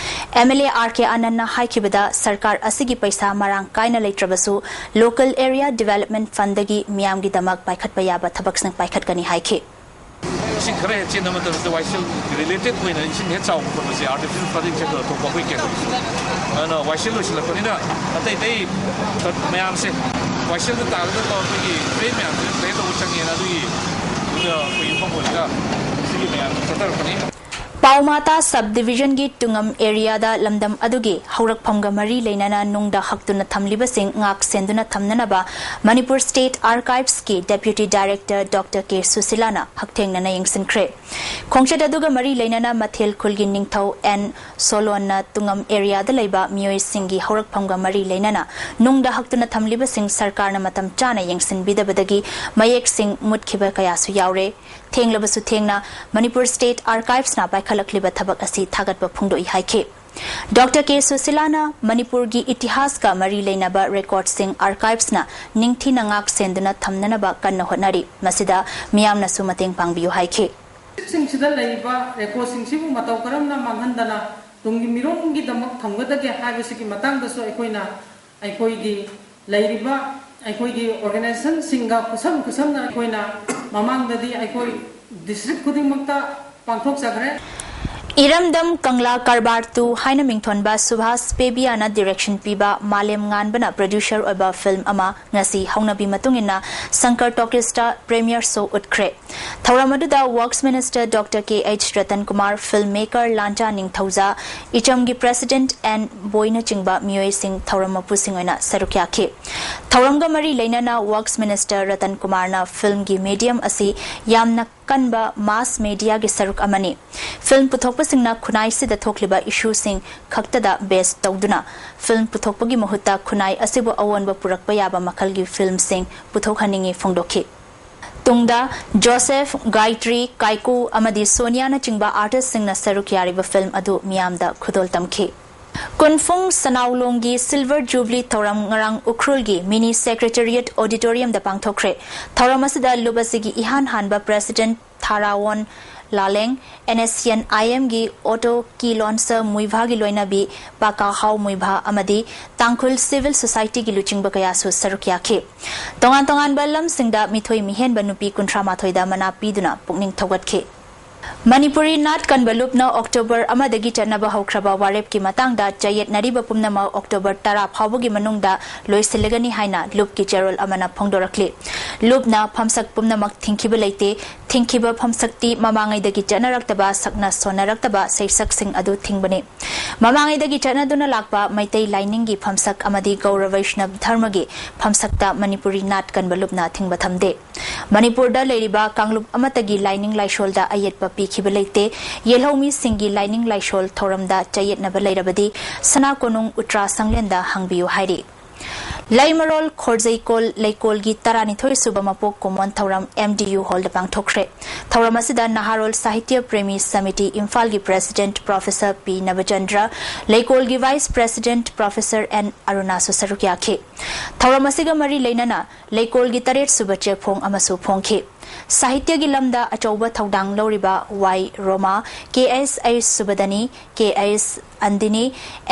ꯑꯦꯝ ꯑꯦꯜ ꯑꯦ ꯑꯥꯔ ꯀꯦ ꯑꯥꯅꯟꯗꯅ ꯍꯥꯏꯈꯤꯕꯗ ꯁꯔꯀꯥꯔ ꯑꯁꯤꯒꯤ ꯄꯩꯁꯥ ꯃꯔꯥꯡ ꯀꯥꯏꯅ ꯂꯩꯇ꯭ꯔꯕꯁꯨ local area development fundꯗꯒꯤ ꯃꯤꯌꯥꯝꯒꯤꯗꯃꯛ ꯄꯥꯏꯈꯠꯄ ꯌꯥꯕ ꯊꯕꯛꯁꯤꯡ ꯄꯥꯏꯈꯠꯀꯅꯤ ꯍꯥꯏꯈꯤ꯫ ꯏꯁꯤꯡ ꯈꯔ ꯍꯦꯛ ꯆꯦꯟꯕ ꯃꯇꯝꯗ ꯋꯥꯏꯁꯦꯜ related ꯑꯣꯏꯅ ꯏꯁꯤꯡ ꯍꯦꯛ ꯆꯥꯎꯕ ꯈꯣꯠꯄꯁꯦ artificial flooding ꯁꯦ ꯈꯔ ꯊꯣꯛꯄ ꯑꯩꯈꯣꯏ ꯀꯦꯟꯗ꯭ꯔꯒꯤꯁꯨ꯫ ꯑꯗꯨꯅ ꯋꯥꯏꯁꯦꯜ ꯂꯣꯏꯁꯤꯜꯂꯛꯄꯅꯤꯅ ꯑꯇꯩ ꯑꯇꯩ ꯃꯌꯥꯝꯁꯦ ꯋꯥꯏꯁꯦꯜꯗ ꯇꯥꯒꯗꯕ ꯑꯩꯈꯣꯏꯒꯤ drain ꯃꯌꯥꯝꯁꯦ drain ꯇꯧꯕ ꯆꯪꯉꯦꯅ ꯑꯗꯨꯒꯤ ꯑꯗꯨꯒ ꯑꯩꯈꯣꯏ ꯌꯨꯝꯐꯝ ꯑꯣꯏꯔꯒ ꯁꯤꯒꯤ ꯃꯌꯥꯝꯁꯦ ꯆꯠꯊꯔꯛꯄꯅꯤ꯫ ꯄꯥꯎꯃꯥꯇꯥ subdivisionꯒꯤ ꯇꯨꯡꯉꯝ areaꯗ ꯂꯝꯗꯝ ꯑꯗꯨꯒꯤ ꯍꯧꯔꯛꯐꯝꯒ ꯃꯔꯤ ꯂꯩꯅꯅ ꯅꯨꯡꯗ ꯍꯛꯇꯨꯅ ꯊꯝꯂꯤꯕꯁꯤꯡ ꯉꯥꯛ ꯁꯦꯟꯗꯨꯅ ꯊꯝꯅꯅꯕ Manipur State Archivesꯀꯤ Deputy Director Doctor ꯀꯦ ꯁꯨꯁꯤꯂꯥꯅ ꯍꯛꯊꯦꯡꯅꯅ ꯌꯦꯡꯁꯤꯟꯈ꯭ꯔꯦ꯫ ꯈꯣꯡꯆꯠ ꯑꯗꯨꯒ ꯃꯔꯤ ꯂꯩꯅꯅ ꯃꯊꯦꯜ ꯈꯨꯜꯒꯤ ꯅꯤꯡꯊꯧ ꯑꯦꯟ ꯁꯣꯂꯣꯟꯅ ꯇꯨꯡꯉꯝ areaꯗ ꯂꯩꯕ ꯃꯤꯑꯣꯏꯁꯤꯡꯒꯤ ꯍꯧꯔꯛꯐꯝꯒ ꯃꯔꯤ ꯂꯩꯅꯅ ꯅꯨꯡꯗ ꯍꯛꯇꯨꯅ ꯊꯝꯂꯤꯕꯁꯤꯡ ꯁꯔꯀꯥꯔꯅ ꯃꯇꯝ ꯆꯥꯅ ꯌꯦꯡꯁꯤꯟꯕꯤꯗꯕꯗꯒꯤ ꯃꯌꯦꯛꯁꯤꯡ ꯃꯨꯠꯈꯤꯕ ꯀꯌꯥꯁꯨ ꯌꯥꯎꯔꯦ꯫ ꯊꯦꯡꯂꯕꯁꯨ ꯊꯦꯡꯅ ꯃꯅꯤꯄꯨꯔ State Archivesꯅ ꯄꯥꯏꯈꯠꯂꯛꯂꯤꯕ ꯊꯕꯛ ꯑꯁꯤ ꯊꯥꯒꯠꯄ ꯐꯣꯡꯗꯣꯛꯏ ꯍꯥꯏꯈꯤ꯫ ꯗꯣꯛꯇꯔ ꯀꯦ ꯁꯨꯁꯤꯂꯥꯅ ꯃꯅꯤꯄꯨꯔꯒꯤ ꯏꯇꯤꯍꯥꯁꯀ ꯃꯔꯤ ꯂꯩꯅꯕ recordꯁꯤꯡ archivesꯅ ꯅꯤꯡꯊꯤꯅ ꯉꯥꯛ ꯁꯦꯟꯗꯨꯅ ꯊꯝꯅꯅꯕ ꯀꯟꯅ ꯍꯣꯠꯅꯔꯤ꯫ ꯃꯁꯤꯗ ꯃꯤꯌꯥꯝꯅꯁꯨ ꯃꯇꯦꯡ ꯄꯥꯡꯕꯤꯌꯨ ꯍꯥꯏꯈꯤ꯫ ꯁꯤꯡꯁꯤꯗ ꯂꯩꯔꯤꯕ recordꯁꯤꯡꯁꯤꯕꯨ ꯃꯇꯧ ꯀꯔꯝꯅ ꯃꯥꯡꯍꯟꯗꯅ ꯇꯨꯡꯒꯤ ꯃꯤꯔꯣꯜꯒꯤꯗꯃꯛ ꯊꯝꯒꯗꯒꯦ ꯍꯥꯏꯕꯁꯤꯒꯤ ꯃꯇꯥꯡꯗꯁꯨ ꯑꯩꯈꯣꯏꯅ ꯑꯩꯈꯣꯏꯒꯤ ꯂꯩꯔꯤꯕ ꯑꯩꯈꯣꯏꯒꯤ organisationꯁꯤꯡꯒ ꯈꯨꯠꯁꯝ ꯈꯨꯠꯁꯝꯅ ꯑꯩꯈꯣꯏꯅ ꯃꯃꯥꯡꯗꯗꯤ ꯑꯩꯈꯣꯏ district ꯈꯨꯗꯤꯡꯃꯛꯇ ꯄꯥꯡꯊꯣꯛꯆꯈ꯭ꯔꯦ꯫ ꯏꯔꯝꯗꯝ ꯀꯪꯂꯥ ꯀꯔꯕꯥꯔ two ꯍꯥꯏꯅ ꯃꯤꯡꯊꯣꯟꯕ ꯁꯨꯚꯥꯁ ꯄꯦꯕꯤꯌꯥꯅ direction ꯄꯤꯕ ꯃꯥꯂꯦꯝ ꯉꯥꯟꯕꯅ producer ꯑꯣꯏꯕ film ꯑꯃ ꯉꯁꯤ ꯍꯧꯅꯕꯤ ꯃꯇꯨꯡ ꯏꯟꯅ ꯁꯪꯀꯔ ꯇꯣꯀꯤꯁꯇ premiere show ꯎꯠꯈ꯭ꯔꯦ꯫ ꯊꯧꯔꯝ ꯑꯗꯨꯗ Works Minister doctor K H Ratan Kumar, film maker Lancha Ningthouja, ꯏꯆꯝꯒꯤ president ꯑꯦꯟ ꯕꯣꯏꯅꯆꯤꯡꯕ ꯃꯤꯑꯣꯏꯁꯤꯡ ꯊꯧꯔꯝ ꯃꯄꯨꯁꯤꯡ ꯑꯣꯏꯅ ꯁꯔꯨꯛ ꯌꯥꯈꯤ꯫ ꯊꯧꯔꯝꯒ ꯃꯔꯤ ꯂꯩꯅꯅ Works Minister ꯔꯇꯟ ꯀꯨꯃꯥꯔꯅ filmꯒꯤ medium ꯑꯁꯤ ꯌꯥꯝꯅ ꯀꯟꯕ mass mediaꯒꯤ ꯁꯔꯨꯛ ꯑꯃꯅꯤ꯫ Film ꯄꯨꯊꯣꯛꯄꯁꯤꯡꯅ ꯈꯨꯟꯅꯥꯏꯁꯤꯗ ꯊꯣꯛꯂꯤꯕ issueꯁꯤꯡ ꯈꯛꯇꯗ base ꯇꯧꯗꯨꯅ film ꯄꯨꯊꯣꯛꯄꯒꯤ ꯃꯍꯨꯠꯇ ꯈꯨꯟꯅꯥꯏ ꯑꯁꯤꯕꯨ ꯑꯑꯣꯟꯕ ꯄꯨꯔꯛꯄ ꯌꯥꯕ ꯃꯈꯜꯒꯤ filmꯁꯤꯡ ꯄꯨꯊꯣꯛꯍꯟꯅꯤꯡꯏ ꯐꯣꯡꯗꯣꯛꯈꯤ꯫ ꯇꯨꯡꯗ ꯖꯣꯁꯦꯐ, ꯒꯥꯏꯇ꯭ꯔꯤ, ꯀꯥꯏꯀꯨ ꯑꯃꯗꯤ ꯁꯣꯅꯤꯌꯥꯅꯆꯤꯡꯕ ꯑꯥꯔꯇꯤꯁꯁꯤꯡꯅ ꯁꯔꯨꯛ ꯌꯥꯔꯤꯕ ꯐꯤꯜꯝ ꯑꯗꯨ ꯃꯤꯌꯥꯝꯗ ꯈꯨꯗꯣꯜ ꯇꯝꯈꯤ꯫ ꯀꯨꯟꯐꯨꯡ ꯁꯅꯥꯎꯂꯣꯡꯒꯤ ꯁꯤꯜꯚꯔ ꯖꯨꯕꯂꯤ ꯊꯧꯔꯝ ꯉꯔꯥꯡ ꯎꯈ꯭ꯔꯨꯜꯒꯤ ꯃꯤꯅꯤ ꯁꯦꯀ꯭ꯔꯦꯇꯔꯤꯌꯦꯠ ꯑꯣꯗꯤꯇꯣꯔꯤꯌꯝꯗ ꯄꯥꯡꯊꯣꯛꯈ꯭ꯔꯦ꯫ ꯊꯧꯔꯝ ꯑꯁꯤꯗ ꯂꯨꯞ ꯑꯁꯤꯒꯤ ꯏꯍꯥꯟ ꯍꯥꯟꯕ president ꯊꯥꯔꯥꯋꯣꯟ ꯂꯥꯂꯦꯡ, and S C and ꯑꯥꯏ ꯑꯦꯝꯒꯤ ꯑꯣꯇꯣ ꯀꯤ ꯂꯣꯟꯁ ꯃꯨꯏꯚꯥꯒꯤ ꯂꯣꯏꯅꯕꯤ ꯄꯥꯀꯥꯍꯥꯎ ꯃꯨꯏꯚꯥ ꯑꯃꯗꯤ ꯇꯥꯡꯈꯨꯜ ꯁꯤꯚꯤꯜ ꯁꯣꯁꯥꯏꯇꯤꯒꯤ ꯂꯨꯆꯤꯡꯕ ꯀꯌꯥꯁꯨ ꯁꯔꯨꯛ ꯌꯥꯈꯤ꯫ ꯇꯣꯉꯥꯟ ꯇꯣꯉꯥꯟꯕ ꯂꯝꯁꯤꯡꯗ ꯃꯤꯊꯣꯏ ꯃꯤꯍꯦꯟꯕ ꯅꯨꯄꯤ ꯀꯨꯟꯊ꯭ꯔꯥ ꯃꯥꯊꯣꯏꯗ ꯃꯅꯥ ꯄꯤꯗꯨꯅ ꯄꯨꯛꯅꯤꯡ ꯊꯧꯒꯠꯈꯤ꯫ ꯃꯅꯤꯄꯨꯔꯤ ꯅꯥꯠ ꯀꯟꯕ ꯂꯨꯞꯅ ꯑꯣꯛꯇꯣꯕꯔ ꯑꯃꯗꯒꯤ ꯆꯠꯅꯕ ꯍꯧꯈ꯭ꯔꯕ ꯋꯥꯔꯦꯞꯀꯤ ꯃꯇꯥꯡꯗ ꯆꯌꯦꯠꯅꯔꯤꯕ ꯄꯨꯝꯅꯃꯛ ꯑꯣꯛꯇꯣꯕꯔ ꯇꯔꯥ ꯐꯥꯎꯕꯒꯤ ꯃꯅꯨꯡꯗ ꯂꯣꯏꯁꯤꯜꯂꯒꯅꯤ ꯍꯥꯏꯅ ꯂꯨꯞꯀꯤ ꯆꯦꯔꯣꯜ ꯑꯃꯅ ꯐꯣꯡꯗꯣꯔꯛꯂꯤ꯫ ꯂꯨꯞꯅ ꯐꯝꯁꯛ ꯄꯨꯝꯅꯃꯛ ꯊꯤꯡꯈꯤꯕ ꯂꯩꯇꯦ, ꯊꯤꯡꯈꯤꯕ ꯐꯝꯁꯛꯇꯤ ꯃꯃꯥꯡꯉꯩꯗꯒꯤ ꯆꯠꯅꯔꯛꯇꯕ, ꯁꯛꯅ ꯁꯣꯟꯅꯔꯛꯇꯕ ꯁꯩꯁꯛꯁꯤꯡ ꯑꯗꯨ ꯊꯤꯡꯕꯅꯤ꯫ ꯃꯃꯥꯡꯉꯩꯗꯒꯤ ꯆꯠꯅꯗꯨꯅ ꯂꯥꯛꯄ ꯃꯩꯇꯩ ꯂꯥꯏꯅꯤꯡꯒꯤ ꯐꯝꯁꯛ ꯑꯃꯗꯤ ꯒꯧꯔ ꯚꯩꯁꯅꯕ ꯙꯔꯃꯒꯤ ꯐꯝꯁꯛꯇ ꯃꯅꯤꯄꯨꯔꯤ ꯅꯥꯠ ꯀꯟꯕ ꯂꯨꯞꯅ ꯊꯤꯡꯕ ꯊꯝꯗꯦ꯫ ꯃꯅꯤꯄꯨꯔꯗ ꯂꯩꯔꯤꯕ ꯀꯥꯡꯂꯨꯞ ꯑꯃꯠꯇꯒꯤ ꯂꯥꯏꯅꯤꯡ ꯂꯥꯏꯁꯣꯜꯗ ꯑꯌꯦꯠꯄ ꯄꯤꯈꯤꯕ ꯂꯩꯇꯦ꯫ ꯌꯦꯜꯍꯧꯃꯤꯁꯤꯡꯒꯤ ꯂꯥꯏꯅꯤꯡ ꯂꯥꯏꯁꯣꯜ ꯊꯧꯔꯝꯗ ꯆꯌꯦꯠꯅꯕ ꯂꯩꯔꯕꯗꯤ ꯁꯅꯥ ꯀꯣꯅꯨꯡ ꯎꯇ꯭ꯔꯥ ꯁꯪꯂꯦꯟꯗ ꯍꯪꯕꯤꯌꯨ ꯍꯥꯏꯔꯤ꯫ ꯂꯩꯃꯔꯣꯜ ꯈꯣꯔꯖꯩꯀꯣꯜ ꯂꯩꯀꯣꯜꯒꯤ ꯇꯔꯥꯅꯤꯊꯣꯏ ꯁꯨꯕ ꯃꯄꯣꯛ ꯀꯨꯝꯑꯣꯟ ꯊꯧꯔꯝ ꯑꯦꯝ ꯗꯤ ꯌꯨ ꯍꯣꯜꯗ ꯄꯥꯡꯊꯣꯛꯈ꯭ꯔꯦ꯫ ꯊꯧꯔꯝ ꯑꯁꯤꯗ ꯅꯍꯥꯔꯣꯜ ꯁꯥꯍꯤꯇ꯭ꯌ ꯄ꯭ꯔꯦꯃꯤ ꯁꯃꯤꯇꯤ ꯏꯝꯐꯥꯜꯒꯤ ꯄ꯭ꯔꯦꯁꯤꯗꯦꯟꯠ ꯄ꯭ꯔꯣꯐꯦꯁꯔ ꯄꯤ ꯅꯕꯆꯟꯗ꯭ꯔ, ꯂꯩꯀꯣꯜꯒꯤ ꯚꯥꯏꯁ ꯄ꯭ꯔꯦꯁꯤꯗꯦꯟꯠ ꯄ꯭ꯔꯣꯐꯦꯁꯔ ꯑꯦꯟ ꯑꯔꯨꯅꯥꯁꯨ ꯁꯔꯨꯛ ꯌꯥꯈꯤ꯫ ꯊꯧꯔꯝ ꯑꯁꯤꯒ ꯃꯔꯤ ꯂꯩꯅꯅ ꯂꯩꯀꯣꯜꯒꯤ ꯇꯔꯦꯠ ꯁꯨꯕ ꯆꯦꯐꯣꯡ ꯑꯃꯁꯨ ꯐꯣꯡꯈꯤ꯫ ꯁꯥꯍꯤꯇ꯭ꯌꯒꯤ ꯂꯝꯗ ꯑꯆꯧꯕ ꯊꯧꯗꯥꯡ ꯂꯧꯔꯤꯕ Y Roma, K H H Subadani, K H Andini,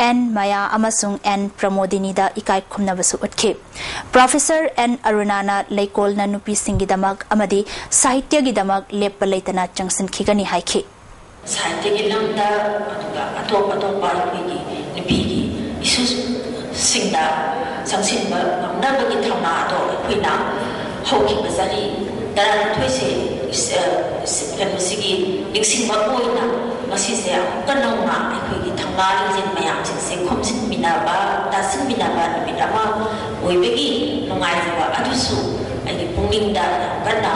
N ꯃꯌꯥ ꯑꯃꯁꯨꯡ ꯑꯦꯟ ꯄ꯭ꯔꯃꯣꯗꯤꯅꯤꯗ ꯏꯀꯥꯏ ꯈꯨꯝꯅꯕꯁꯨ ꯎꯠꯈꯤ꯫ ꯄ꯭ꯔꯣꯐꯦꯁꯔ ꯑꯦꯟ ꯑꯔꯨꯅꯥꯅ ꯂꯩꯀꯣꯜꯅ ꯅꯨꯄꯤꯁꯤꯡꯒꯤꯗꯃꯛ ꯑꯃꯗꯤ ꯁꯥꯍꯤꯇ꯭ꯌꯒꯤꯗꯃꯛ ꯂꯦꯞꯄ ꯂꯩꯇꯅ ꯆꯪꯁꯤꯟꯈꯤꯒꯅꯤ ꯍꯥꯏꯈꯤ꯫ ꯁꯥꯍꯤꯇ꯭ꯌꯒꯤ ꯂꯝꯗ, ꯑꯗꯨꯒ ꯑꯇꯣꯞ ꯑꯇꯣꯞꯄ ꯑꯩꯈꯣꯏꯒꯤ ꯅꯨꯄꯤꯒꯤ ꯏꯁꯨꯁꯤꯡꯗ ꯆꯪꯁꯤꯟꯕ ꯉꯝꯅꯕꯒꯤ ꯊꯧꯅꯥ ꯑꯗꯣ ꯑꯩꯈꯣꯏꯅ ꯍꯧꯈꯤꯕ ꯆꯍꯤ ꯇꯔꯥꯅꯤꯊꯣꯏꯁꯦ, ꯏꯁ-, ꯑ, ꯏꯁ-, ꯀꯩꯅꯣꯁꯤꯒꯤ ꯅꯤꯡꯁꯤꯡꯕ ꯑꯣꯏꯅ ꯉꯁꯤꯁꯦ ꯑꯃꯨꯛꯀ ꯅꯧꯅ ꯑꯩꯈꯣꯏꯒꯤ ꯊꯧꯅꯥ ꯂꯤꯡꯖꯦꯜ ꯃꯌꯥꯝꯁꯤꯡꯁꯦ ꯈꯣꯝꯖꯤꯟꯃꯤꯟꯅꯕ, ꯇꯥꯁꯤꯟꯃꯤꯟꯅꯕ ꯅꯨꯃꯤꯠ ꯑꯃ ꯑꯣꯏꯕꯒꯤ ꯅꯨꯡꯉꯥꯏꯖꯕ ꯑꯗꯨꯁꯨ ꯑꯩꯒꯤ ꯄꯨꯛꯅꯤꯡꯗ ꯌꯥꯝ ꯀꯟꯅ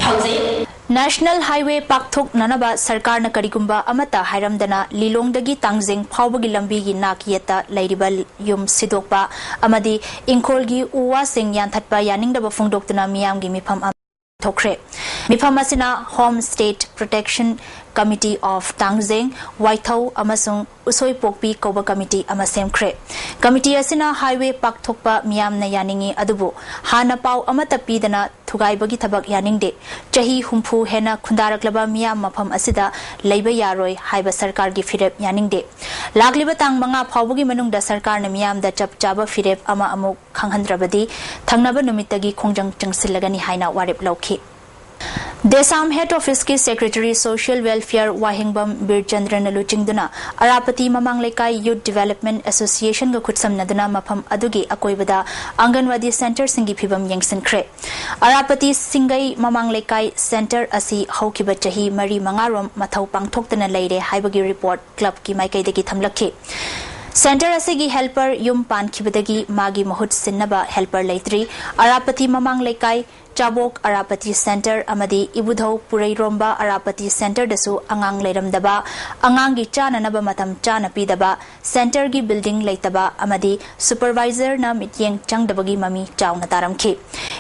ꯐꯥꯎꯖꯩ꯫ National Highway ꯄꯥꯛꯊꯣꯛꯅꯅꯕ ꯁꯔꯀꯥꯔꯅ ꯀꯔꯤꯒꯨꯝꯕ ꯑꯃꯠꯇ ꯍꯥꯏꯔꯝꯗꯅ ꯂꯤꯂꯣꯡꯗꯒꯤ ꯇꯥꯡꯖꯦꯡ ꯐꯥꯎꯕꯒꯤ ꯂꯝꯕꯤꯒꯤ ꯅꯥꯛ ꯌꯦꯠꯇ ꯂꯩꯔꯤꯕ ꯌꯨꯝ ꯁꯤꯗꯣꯛꯄ ꯑꯃꯗꯤ ꯏꯪꯈꯣꯜꯒꯤ ꯎ ꯋꯥꯁꯤꯡ ꯌꯥꯟꯊꯠꯄ ꯌꯥꯅꯤꯡꯗꯕ ꯐꯣꯡꯗꯣꯛꯇꯨꯅ ꯃꯤꯌꯥꯝꯒꯤ ꯃꯤꯐꯝ ꯑꯃ ꯊꯣꯛꯈ꯭ꯔꯦ꯫ ꯃꯤꯐꯝ ꯑꯁꯤꯅ Home State Protection Committee of ꯇꯥꯡꯖꯦꯡ, ꯋꯥꯏꯊꯧ ꯑꯃꯁꯨꯡ ꯎꯁꯣꯏꯄꯣꯛꯄꯤ ꯀꯧꯕ ꯀꯃꯤꯇꯤ ꯑꯃ ꯁꯦꯝꯈ꯭ꯔꯦ꯫ ꯀꯃꯤꯇꯤ ꯑꯁꯤꯅ highway ꯄꯥꯛꯊꯣꯛꯄ ꯃꯤꯌꯥꯝꯅ ꯌꯥꯅꯤꯡꯏ, ꯑꯗꯨꯕꯨ ꯍꯥꯟꯅ ꯄꯥꯎ ꯑꯃꯠꯇ ꯄꯤꯗꯅ ꯊꯨꯒꯥꯏꯕꯒꯤ ꯊꯕꯛ ꯌꯥꯅꯤꯡꯗꯦ꯫ ꯆꯍꯤ ꯍꯨꯝꯐꯨ ꯍꯦꯟꯅ ꯈꯨꯟꯗꯥꯔꯛꯂꯕ ꯃꯤꯌꯥꯝ ꯃꯐꯝ ꯑꯁꯤꯗ ꯂꯩꯕ ꯌꯥꯔꯣꯏ ꯍꯥꯏꯕ ꯁꯔꯀꯥꯔꯒꯤ ꯐꯤꯔꯦꯞ ꯌꯥꯅꯤꯡꯗꯦ꯫ ꯂꯥꯛꯂꯤꯕ ꯇꯥꯡ ꯃꯉꯥ ꯐꯥꯎꯕꯒꯤ ꯃꯅꯨꯡꯗ ꯁꯔꯀꯥꯔꯅ ꯃꯤꯌꯥꯝꯗ ꯆꯞ ꯆꯥꯕ ꯐꯤꯔꯦꯞ ꯑꯃ ꯑꯃꯨꯛ ꯈꯪꯍꯟꯗ꯭ꯔꯕꯗꯤ ꯊꯪꯅꯕ ꯅꯨꯃꯤꯠꯇꯒꯤ ꯈꯣꯡꯖꯪ ꯆꯪꯁꯤꯜꯂꯒꯅꯤ ꯍꯥꯏꯅ ꯋꯥꯔꯦꯞ ꯂꯧꯈꯤ꯫ DESAM Head Office ꯀꯤ Secretary Social Welfare ꯋꯥꯍꯦꯡꯕꯝ ꯕꯤꯔꯆꯟꯗ꯭ꯔꯅ ꯂꯨꯆꯤꯡꯗꯨꯅ ꯑꯔꯥꯄꯇꯤ ꯃꯃꯥꯡ ꯂꯩꯀꯥꯏ Youth Development Association ꯒ ꯈꯨꯠꯁꯝꯅꯗꯨꯅ ꯃꯐꯝ ꯑꯗꯨꯒꯤ ꯑꯀꯣꯏꯕꯗ ꯑꯪꯒꯟꯋꯥꯗꯤ centre ꯁꯤꯡꯒꯤ ꯐꯤꯕꯝ ꯌꯦꯡꯁꯤꯟꯈ꯭ꯔꯦ꯫ ꯑꯔꯥꯄꯇꯤ ꯁꯤꯡꯒꯩ ꯃꯃꯥꯡ ꯂꯩꯀꯥꯏ centre ꯑꯁꯤ ꯍꯧꯈꯤꯕ ꯆꯍꯤ ꯃꯔꯤ ꯃꯉꯥꯔꯣꯝ ꯃꯊꯧ ꯄꯥꯡꯊꯣꯛꯇꯅ ꯂꯩꯔꯦ ꯍꯥꯏꯕꯒꯤ report club ꯀꯤ ꯃꯥꯏꯀꯩꯗꯒꯤ ꯊꯝꯂꯛꯈꯤ꯫ Centre ꯑꯁꯤꯒꯤ helper ꯌꯨꯝ ꯄꯥꯟꯈꯤꯕꯗꯒꯤ ꯃꯥꯒꯤ ꯃꯍꯨꯠ ꯁꯤꯟꯅꯕ helper ꯂꯩꯇ꯭ꯔꯤ꯫ ꯑꯔꯥꯄꯇꯤ ꯃꯃꯥꯡ ꯂꯩꯀꯥꯏ, ꯆꯥꯕꯣꯛ ꯑꯔꯥꯄꯇꯤ centre ꯑꯃꯗꯤ ꯏꯕꯨꯙꯧ ꯄꯨꯔꯩꯔꯣꯝꯕ ꯑꯔꯥꯄꯇꯤ centre ꯗꯁꯨ ꯑꯉꯥꯡ ꯂꯩꯔꯝꯗꯕ, ꯑꯉꯥꯡꯒꯤ ꯆꯥꯅꯅꯕ ꯃꯇꯝ ꯆꯥꯅ ꯄꯤꯗꯕ, centre ꯒꯤ building ꯂꯩꯇꯕ ꯑꯃꯗꯤ supervisor ꯅ ꯃꯤꯠꯌꯦꯡ ꯆꯪꯗꯕꯒꯤ ꯃꯃꯤ ꯆꯥꯎꯅ ꯇꯥꯔꯝꯈꯤ꯫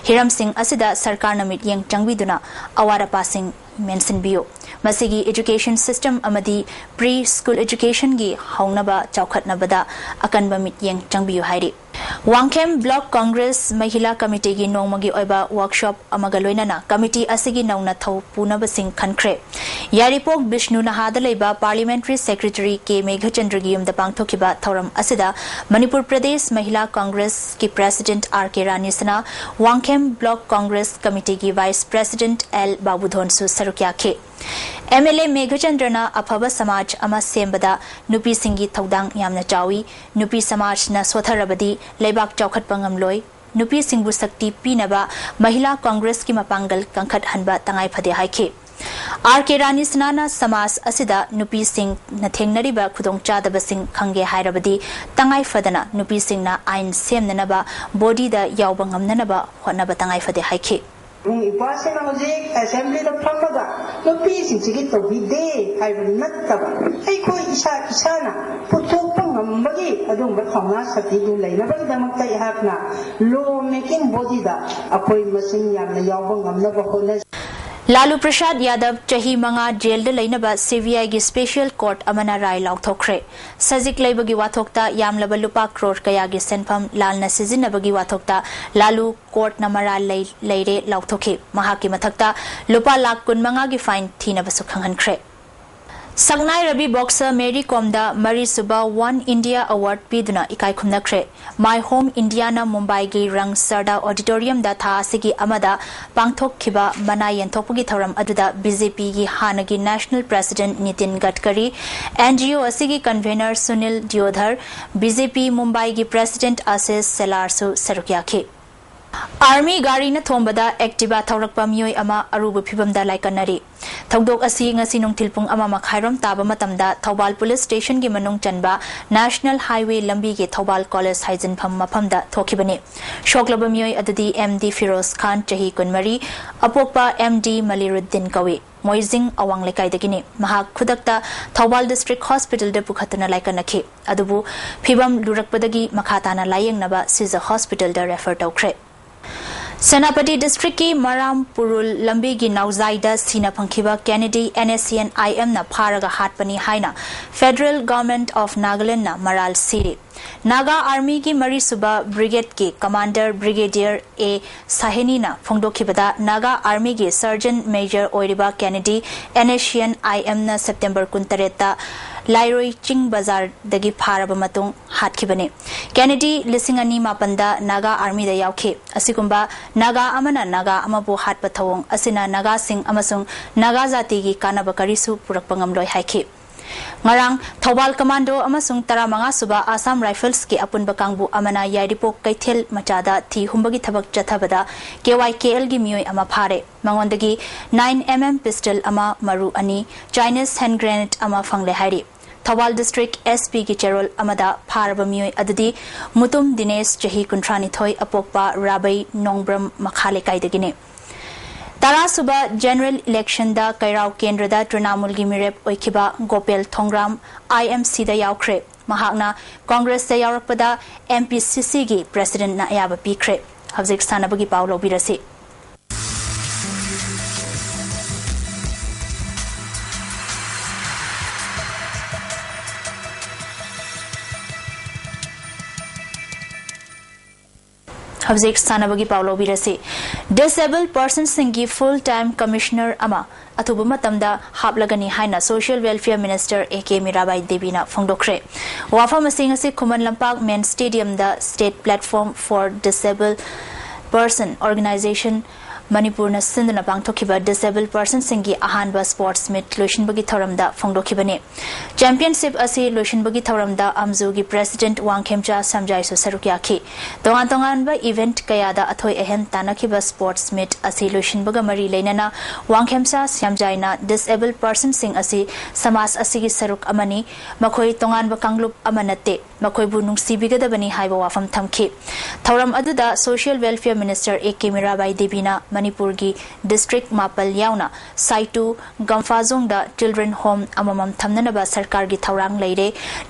ꯍꯤꯔꯝꯁꯤꯡ ꯑꯁꯤꯗ ꯁꯔꯀꯥꯔꯅ ꯃꯤꯠꯌꯦꯡ ꯆꯪꯕꯤꯗꯨꯅ ꯑꯋꯥꯠ ꯑꯄꯥꯁꯤꯡ ꯃꯦꯟꯁꯤꯟꯕꯤꯌꯨ꯫ ꯃꯁꯤꯒꯤ education system ꯑꯃꯗꯤ pre school education ꯒꯤ ꯍꯧꯅꯕ ꯆꯥꯎꯈꯠꯅꯕꯗ ꯑꯀꯟꯕ ꯃꯤꯠꯌꯦꯡ ꯆꯪꯕꯤꯌꯨ ꯍꯥꯏꯔꯤ꯫ ꯋꯥꯡꯈꯦꯝ Block Congress ꯃꯍꯤꯂꯥ ꯀꯃꯤꯇꯤꯒꯤ ꯅꯣꯡꯃꯒꯤ ꯑꯣꯏꯕ workshop ꯑꯃꯒ ꯂꯣꯏꯅꯅ ꯀꯃꯤꯇꯤ ꯑꯁꯤꯒꯤ ꯅꯧꯅ ꯊꯧ ꯄꯨꯅꯕꯁꯤꯡ ꯈꯟꯈ꯭ꯔꯦ꯫ ꯌꯥꯏꯔꯤꯄꯣꯛ ꯕꯤꯁꯅꯨ ꯅꯍꯥꯗ ꯂꯩꯕ Parliamentary Secretary ꯀꯦ ꯃꯦꯘꯆꯟꯗ꯭ꯔꯒꯤ ꯌꯨꯝꯗ ꯄꯥꯡꯊꯣꯛꯈꯤꯕ ꯊꯧꯔꯝ ꯑꯁꯤꯗ ꯃꯅꯤꯄꯨꯔ ꯄ꯭ꯔꯗꯦꯁ ꯃꯍꯤꯂꯥ ꯀꯪꯒ꯭ꯔꯦꯁꯀꯤ President ꯑꯥꯔ ꯀꯦ ꯔꯥꯅꯤꯁꯅꯥ, ꯋꯥꯡꯈꯦꯝ Block Congress ꯀꯃꯤꯇꯤꯒꯤ Vice President ꯑꯦꯜ ꯕꯥꯕꯨꯙꯣꯟꯁꯨ ꯁꯔꯨꯛ ꯌꯥꯈꯤ꯫ MLA ꯃꯦꯘꯆꯟꯗ꯭ꯔꯅ ꯑꯐꯕ ꯁꯃꯥꯖ ꯑꯃ ꯁꯦꯝꯕꯗ ꯅꯨꯄꯤꯁꯤꯡꯒꯤ ꯊꯧꯗꯥꯡ ꯌꯥꯝꯅ ꯆꯥꯎꯏ꯫ ꯅꯨꯄꯤ ꯁꯃꯥꯖꯅ ꯁꯣꯊꯔꯕꯗꯤ ꯂꯩꯕꯥꯛ ꯆꯥꯎꯈꯠꯄ ꯉꯝꯂꯣꯏ꯫ ꯅꯨꯄꯤꯁꯤꯡꯕꯨ ꯁꯛꯇꯤ ꯄꯤꯅꯕ ꯃꯍꯤꯂꯥ ꯀꯪꯒ꯭ꯔꯦꯁꯀꯤ ꯃꯄꯥꯡꯒꯜ ꯀꯟꯈꯠꯍꯟꯕ ꯇꯉꯥꯏ ꯐꯗꯦ ꯍꯥꯏꯈꯤ꯫ ꯑꯥꯔ ꯀꯦ ꯔꯥꯅꯤꯁꯅꯥꯅ ꯁꯃꯥꯖ ꯑꯁꯤꯗ ꯅꯨꯄꯤꯁꯤꯡꯅ ꯊꯦꯡꯅꯔꯤꯕ ꯈꯨꯗꯣꯡꯆꯥꯗꯕꯁꯤꯡ ꯈꯪꯒꯦ ꯍꯥꯏꯔꯕꯗꯤ ꯇꯉꯥꯏ ꯐꯗꯅ ꯅꯨꯄꯤꯁꯤꯡꯅ ꯑꯥꯏꯟ ꯁꯦꯝꯅꯅꯕ body ꯗ ꯌꯥꯎꯕ ꯉꯝꯅꯅꯕ ꯍꯣꯠꯅꯕ ꯇꯉꯥꯏ ꯐꯗꯦ ꯍꯥꯏꯈꯤ꯫ ꯏꯕꯨꯡ ꯏꯄ꯭ꯋꯥꯁꯤꯡꯅ ꯍꯧꯖꯤꯛ ꯑꯦꯁꯦꯝꯕ꯭ꯂꯤꯗ ꯐꯝꯃꯒ ꯅꯨꯄꯤꯁꯤꯡꯁꯤꯒꯤ ꯇꯧꯕꯤꯗꯦ ꯍꯥꯏꯕ ꯅꯠꯇꯕ, ꯑꯩꯈꯣꯏ ꯏꯁꯥ ꯏꯁꯥꯅ ꯄꯨꯊꯣꯛꯄ ꯉꯝꯕꯒꯤ ꯑꯗꯨꯒꯨꯝꯕ ꯊꯧꯅꯥ ꯁꯛꯇꯤꯗꯨ ꯂꯩꯅꯕꯒꯤꯗꯃꯛꯇ ꯑꯩꯍꯥꯛꯅ ꯂꯣ ꯃꯦꯀꯤꯡ ꯕꯣꯗꯤꯗ ꯑꯩꯈꯣꯏ ꯃꯁꯤꯡ ꯌꯥꯝꯅ ꯌꯥꯎꯕ ꯉꯝꯅꯕ ꯍꯣꯠꯅꯖꯩ꯫ ꯂꯥꯂꯨ ꯄ꯭ꯔꯁꯥꯗ ꯌꯥꯗꯕ ꯆꯍꯤ ꯃꯉꯥ ꯖꯦꯜꯗ ꯂꯩꯅꯕ ꯁꯤꯕꯤꯑꯥꯏꯒꯤ ꯁ꯭ꯄꯦꯁꯤꯌꯦꯜ ꯀꯣꯔꯠ ꯑꯃꯅ ꯔꯥꯏ ꯂꯥꯎꯊꯣꯛꯈ꯭ꯔꯦ꯫ ꯁꯖꯤꯛ ꯂꯩꯕꯒꯤ ꯋꯥꯊꯣꯛꯇ ꯌꯥꯝꯂꯕ ꯂꯨꯄꯥ ꯀ꯭ꯔꯣꯔ ꯀꯌꯥꯒꯤ ꯁꯦꯟꯐꯝ ꯂꯥꯟꯅ ꯁꯤꯖꯤꯟꯅꯕꯒꯤ ꯋꯥꯊꯣꯛꯇ ꯂꯥꯂꯨ ꯀꯣꯔꯠꯅ ꯃꯔꯥꯜ ꯂꯩ-, ꯂꯩꯔꯦ ꯂꯥꯎꯊꯣꯛꯈꯤ꯫ ꯃꯍꯥꯛꯀꯤ ꯃꯊꯛꯇ ꯂꯨꯄꯥ ꯂꯥꯈ ꯀꯨꯟꯃꯉꯥꯒꯤ ꯐꯥꯏꯟ ꯊꯤꯅꯕꯁꯨ ꯈꯪꯍꯟꯈ꯭ꯔꯦ꯫ ꯁꯛꯅꯥꯏꯔꯕꯤ ꯕꯣꯛꯁꯔ ꯃꯦꯔꯤ ꯀꯣꯝꯗ ꯃꯔꯤꯁꯨꯕ ꯋꯥꯟ ꯏꯟꯗꯤꯌꯥ ꯑꯦꯋꯥꯔꯗ ꯄꯤꯗꯨꯅ ꯏꯀꯥꯏ ꯈꯨꯝꯅꯈ꯭ꯔꯦ꯫ ꯃꯥꯏ ꯍꯣꯝ ꯏꯟꯗꯤꯌꯥꯅ ꯃꯨꯝꯕꯥꯏꯒꯤ ꯔꯪ ꯁꯔꯗꯥ ꯑꯣꯗꯤꯇꯣꯔꯤꯌꯝꯗ ꯊꯥ ꯑꯁꯤꯒꯤ ꯑꯃꯗ ꯄꯥꯡꯊꯣꯛꯈꯤꯕ ꯃꯅꯥ ꯌꯦꯟꯊꯣꯛꯄꯒꯤ ꯊꯧꯔꯝ ꯑꯗꯨꯗ ꯕꯤꯖꯦꯄꯤꯒꯤ ꯍꯥꯟꯅꯒꯤ ꯅꯦꯁꯅꯦꯜ ꯄ꯭ꯔꯦꯁꯤꯗꯦꯟꯠ ꯅꯤꯇꯤꯟ ꯒꯗꯀꯔꯤ, ꯑꯦꯟꯖꯤꯑꯣ ꯑꯁꯤꯒꯤ ꯀꯟꯚꯦꯅꯔ ꯁꯨꯅꯤꯜ ꯗꯤꯌꯣꯙꯔ, ꯕꯤꯖꯦꯄꯤ ꯃꯨꯝꯕꯥꯏꯒꯤ ꯄ꯭ꯔꯦꯁꯤꯗꯦꯟꯠ ꯑꯥꯁꯤꯁ ꯁꯦꯂꯥꯔꯁꯨ ꯁꯔꯨꯛ ꯌꯥꯈꯤ꯫ ꯑꯥꯔꯃꯤ ꯒꯥꯔꯤꯅ ꯊꯣꯝꯕꯗ ꯑꯦꯛꯇꯤꯚꯥ ꯊꯧꯔꯛꯄ ꯃꯤꯑꯣꯏ ꯑꯃ ꯑꯔꯨꯕ ꯐꯤꯚꯝꯗ ꯂꯥꯏꯀꯠꯅꯔꯤ꯫ ꯊꯧꯗꯣꯛ ꯑꯁꯤ ꯉꯁꯤ ꯅꯨꯡꯊꯤꯜ ꯄꯨꯡ ꯑꯃ ꯃꯈꯥꯏꯔꯣꯝ ꯇꯥꯕ ꯃꯇꯝꯗ ꯊꯧꯕꯥꯜ ꯄꯨꯂꯤꯁ ꯁ꯭ꯇꯦꯁꯟꯒꯤ ꯃꯅꯨꯡ ꯆꯟꯕ ꯅꯦꯁꯅꯦꯜ ꯍꯥꯏꯋꯦ ꯂꯝꯕꯤꯒꯤ ꯊꯧꯕꯥꯜ ꯀꯣꯂꯦꯖ ꯍꯥꯏꯖꯤꯟꯐꯝ ꯃꯐꯝꯗ ꯊꯣꯛꯈꯤꯕꯅꯤ꯫ ꯁꯣꯛꯂꯕ ꯃꯤꯑꯣꯏ ꯑꯗꯨꯗꯤ ꯑꯦꯝ ꯗꯤ ꯐꯤꯔꯣꯖ ꯈꯥꯟ, ꯆꯍꯤ ꯀꯨꯟꯃꯔꯤ, ꯑꯄꯣꯛꯄ ꯑꯦꯝ ꯗꯤ ꯃꯂꯤꯔꯨꯗꯤꯟ ꯀꯧꯏ꯫ ꯃꯣꯏꯖꯤꯡ ꯑꯋꯥꯡ ꯂꯩꯀꯥꯏꯗꯒꯤꯅꯤ꯫ ꯃꯍꯥꯛ ꯈꯨꯗꯛꯇ ꯊꯧꯕꯥꯜ ꯗꯤꯁꯇ꯭ꯔꯤꯛ ꯍꯣꯁꯄꯤꯇꯥꯜꯗ ꯄꯨꯈꯠꯇꯨꯅ ꯂꯥꯏꯀꯠꯅꯈꯤ꯫ ꯑꯗꯨꯕꯨ ꯐꯤꯚꯝ ꯂꯨꯔꯛꯄꯗꯒꯤ ꯃꯈꯥ ꯇꯥꯅ ꯂꯥꯌꯦꯡꯅꯕ ꯁꯤꯖ ꯍꯣꯁꯄꯤꯇꯥꯜꯗ ꯔꯦꯐꯔ ꯇꯧꯈ꯭ꯔꯦ꯫ ꯁꯦꯅꯥꯄꯇꯤ ꯗꯤꯁꯇ꯭ꯔꯤꯛꯀꯤ ꯃꯔꯥꯝ ꯄꯨꯔꯨꯜ ꯂꯝꯕꯤꯒꯤ ꯅꯥꯎꯖꯥꯏꯗ ꯁꯤꯅ ꯐꯪꯈꯤꯕ ꯀꯦꯅꯦꯗꯤ ꯑꯦꯟ ꯑꯦꯁ ꯁꯤ ꯑꯦꯟ ꯑꯥꯏ ꯑꯦꯝꯅ ꯐꯥꯔꯒ ꯍꯥꯠꯄꯅꯤ ꯍꯥꯏꯅ ꯐꯦꯗꯔꯦꯜ ꯒꯚꯔꯟꯃꯦꯟꯠ ꯑꯣꯐ ꯅꯥꯒꯥꯂꯦꯟꯗꯅ ꯃꯔꯥꯜ ꯁꯤꯔꯤ꯫ ꯅꯥꯒꯥ ꯑꯥꯔꯃꯤꯒꯤ ꯃꯔꯤꯁꯨꯕ ꯕ꯭ꯔꯤꯒꯦꯗꯀꯤ ꯀꯃꯥꯟꯗꯔ ꯕ꯭ꯔꯤꯒꯦꯗꯤꯌꯔ ꯑꯦ ꯁꯥꯍꯦꯅꯤꯅ ꯐꯣꯡꯗꯣꯛꯈꯤꯕꯗ, ꯅꯥꯒꯥ ꯑꯥꯔꯃꯤꯒꯤ ꯁꯔꯖꯦꯟꯠ ꯃꯦꯖꯔ ꯑꯣꯏꯔꯤꯕ ꯀꯦꯅꯦꯗꯤ and S C and I ꯑꯦꯝꯅ September ꯀꯨꯟꯇꯔꯦꯠꯇ ꯂꯥꯏꯔꯣꯏ ꯆꯤꯡ ꯕꯖꯥꯔꯗꯒꯤ ꯐꯥꯔꯕ ꯃꯇꯨꯡ ꯍꯥꯠꯈꯤꯕꯅꯤ꯫ ꯀꯦꯅꯦꯗꯤ ꯂꯤꯁꯤꯡ ꯑꯅꯤ ꯃꯥꯄꯟꯗ ꯅꯥꯒꯥ ꯑꯥꯔꯃꯤꯗ ꯌꯥꯎꯈꯤ꯫ ꯑꯁꯤꯒꯨꯝꯕ ꯅꯥꯒꯥ ꯑꯃꯅ ꯅꯥꯒꯥ ꯑꯃꯕꯨ ꯍꯥꯠꯄ ꯊꯧꯑꯣꯡ ꯑꯁꯤꯅ ꯅꯥꯒꯥꯁꯤꯡ ꯑꯃꯁꯨꯡ ꯅꯥꯒꯥ ꯖꯥꯇꯤꯒꯤ ꯀꯥꯟꯅꯕ ꯀꯔꯤꯁꯨ ꯄꯨꯔꯛꯄ ꯉꯝꯂꯣꯏ ꯍꯥꯏꯈꯤ꯫ ꯉꯔꯥꯡ ꯊꯧꯕꯥꯜ ꯀꯃꯥꯟꯗꯣ ꯑꯃꯁꯨꯡ ꯇꯔꯥꯃꯉꯥ ꯁꯨꯕ ꯑꯁꯥꯝ ꯔꯥꯏꯐꯜꯁꯀꯤ ꯑꯄꯨꯟꯕ ꯀꯥꯡꯕꯨ ꯑꯃꯅ ꯌꯥꯏꯔꯤꯄꯣꯛ ꯀꯩꯊꯦꯜ ꯃꯆꯥꯗ ꯊꯤ ꯍꯨꯝꯕꯒꯤ ꯊꯕꯛ ꯆꯠꯊꯕꯗ ꯀꯦ ꯋꯥꯏ ꯀꯦ ꯑꯦꯜꯒꯤ ꯃꯤꯑꯣꯏ ꯑꯃ ꯐꯥꯔꯦ꯫ ꯃꯉꯣꯟꯗꯒꯤ ꯅꯥꯏꯟ ꯑꯦꯝ ꯑꯦꯝ ꯄꯤꯁꯇꯜ ꯑꯃ, ꯃꯔꯨ ꯑꯅꯤ, ꯆꯥꯏꯅꯤꯁ ꯍꯦꯟ ꯒ꯭ꯔꯦꯅꯦꯗ ꯑꯃ ꯐꯪꯂꯦ ꯍꯥꯏꯔꯤ꯫ ꯊꯧꯕꯥꯜ ꯗꯤꯁꯇ꯭ꯔꯤꯛ ꯑꯦꯁ ꯄꯤꯒꯤ ꯆꯦꯔꯣꯜ ꯑꯃꯗ ꯐꯥꯔꯕ ꯃꯤꯑꯣꯏ ꯑꯗꯨꯗꯤ ꯃꯨꯇꯨꯝ ꯗꯤꯅꯦꯁ, ꯆꯍꯤ ꯀꯨꯟꯊ꯭ꯔꯥꯅꯤꯊꯣꯏ, ꯑꯄꯣꯛꯄ ꯔꯥꯕꯩ ꯅꯣꯡꯕ꯭ꯔꯝ ꯃꯈꯥ ꯂꯩꯀꯥꯏꯗꯒꯤꯅꯤ꯫ ꯇꯔꯥꯁꯨꯕ ꯖꯦꯅꯔꯦꯜ ꯏꯂꯦꯛꯁꯟꯗ ꯀꯩꯔꯥꯎ ꯀꯦꯟꯗ꯭ꯔꯗ ꯇ꯭ꯔꯤꯅꯥꯃꯨꯜꯒꯤ ꯃꯤꯔꯦꯞ ꯑꯣꯏꯈꯤꯕ ꯒꯣꯄꯦꯜ ꯊꯣꯡꯒ꯭ꯔꯥꯝ ꯑꯥꯏ ꯑꯦꯝ ꯁꯤꯗ ꯌꯥꯎꯈ꯭ꯔꯦ꯫ ꯃꯍꯥꯛꯅ ꯀꯣꯡꯒ꯭ꯔꯦꯁꯇ ꯌꯥꯎꯔꯛꯄꯗ ꯑꯦꯝ ꯄꯤ ꯁꯤ ꯁꯤꯒꯤ ꯄ꯭ꯔꯦꯁꯤꯗꯦꯟꯠꯅ ꯑꯌꯥꯕ ꯄꯤꯈ꯭ꯔꯦ꯫ ꯍꯧꯖꯤꯛ ꯁꯥꯟꯅꯕꯒꯤ ꯄꯥꯎ ꯂꯧꯕꯤꯔꯁꯤ꯫ ꯍꯧꯖꯤꯛ ꯁꯥꯟꯅꯕꯒꯤ ꯄꯥꯎ ꯂꯧꯕꯤꯔꯁꯤ꯫ ꯗꯤꯁꯦꯕꯜ ꯄꯔꯁꯟꯁꯤꯡꯒꯤ ꯐꯨꯜ ꯇꯥꯏꯝ ꯀꯃꯤꯁꯅꯔ ꯑꯃ ꯑꯊꯨꯕ ꯃꯇꯝꯗ ꯍꯥꯞꯂꯒꯅꯤ ꯍꯥꯏꯅ social welfare minister A K Mirabai ꯗꯦꯕꯤꯅ ꯐꯣꯡꯗꯣꯛꯈ꯭ꯔꯦ꯫ ꯋꯥꯐꯝ ꯑꯁꯤ ꯉꯁꯤ ꯈꯨꯃꯟ ꯂꯝꯄꯥꯛ ꯃꯦꯟ ꯁ꯭ꯇꯦꯗꯤꯌꯝꯗ State Platform for Disabled Person Organization ꯃꯅꯤꯄꯨꯔꯅ ꯁꯤꯟꯗꯨꯅ ꯄꯥꯡꯊꯣꯛꯈꯤꯕ ꯗꯤꯁꯦꯕꯜ ꯄꯔꯁꯟꯁꯤꯡꯒꯤ ꯑꯍꯥꯟꯕ ꯁ꯭ꯄꯣꯔꯠꯁ ꯃꯤꯠ ꯂꯣꯏꯁꯤꯟꯕꯒꯤ ꯊꯧꯔꯝꯗ ꯐꯣꯡꯗꯣꯛꯈꯤꯕꯅꯤ꯫ ꯆꯦꯝꯄꯤꯌꯟꯁꯤꯞ ꯑꯁꯤ ꯂꯣꯏꯁꯤꯟꯕꯒꯤ ꯊꯧꯔꯝꯗ ꯑꯝꯖꯨꯒꯤ ꯄ꯭ꯔꯦꯁꯤꯗꯦꯟꯠ ꯋꯥꯡꯈꯦꯝꯆꯥ ꯁꯝꯖꯥꯏꯁꯨ ꯁꯔꯨꯛ ꯌꯥꯈꯤ꯫ ꯇꯣꯉꯥꯟ ꯇꯣꯉꯥꯟꯕ ꯏꯚꯦꯟꯠ ꯀꯌꯥꯗ ꯑꯊꯣꯏ ꯑꯍꯦꯟ ꯇꯥꯟꯅꯈꯤꯕ ꯁ꯭ꯄꯣꯔꯠꯁ ꯃꯤꯠ ꯑꯁꯤ ꯂꯣꯏꯁꯤꯟꯕꯒ ꯃꯔꯤ ꯂꯩꯅꯅ ꯋꯥꯡꯈꯦꯝꯆꯥ ꯁꯝꯖꯥꯏꯅ ꯗꯤꯁꯑꯦꯕꯜ ꯄꯔꯁꯟꯁꯤꯡ ꯑꯁꯤ ꯁꯃꯥꯖ ꯑꯁꯤꯒꯤ ꯁꯔꯨꯛ ꯑꯃꯅꯤ, ꯃꯈꯣꯏ ꯇꯣꯉꯥꯟꯕ ꯀꯥꯡꯂꯨꯞ ꯑꯃ ꯅꯠꯇꯦ, ꯃꯈꯣꯏꯕꯨ ꯅꯨꯡꯁꯤꯕꯤꯒꯗꯕꯅꯤ ꯍꯥꯏꯕ ꯋꯥꯐꯝ ꯊꯝꯈꯤ꯫ ꯊꯧꯔꯝ ꯑꯗꯨꯗ social welfare minister A K Mirabai ꯗꯦꯕꯤꯅ ꯃꯅꯤꯄꯨꯔꯒꯤ ꯗꯤꯁꯇ꯭ꯔꯤꯛ ꯃꯥꯄꯜ ꯌꯥꯎꯅ ꯁꯥꯏꯇꯨ, ꯒꯝꯐꯥꯖꯣꯡꯗ ꯆꯤꯜꯗ꯭ꯔꯦꯟ ꯍꯣꯝ ꯑꯃꯃꯝ ꯊꯝꯅꯅꯕ ꯁꯔꯀꯥꯔꯒꯤ ꯊꯧꯔꯥꯡ ꯂꯩꯔꯦ꯫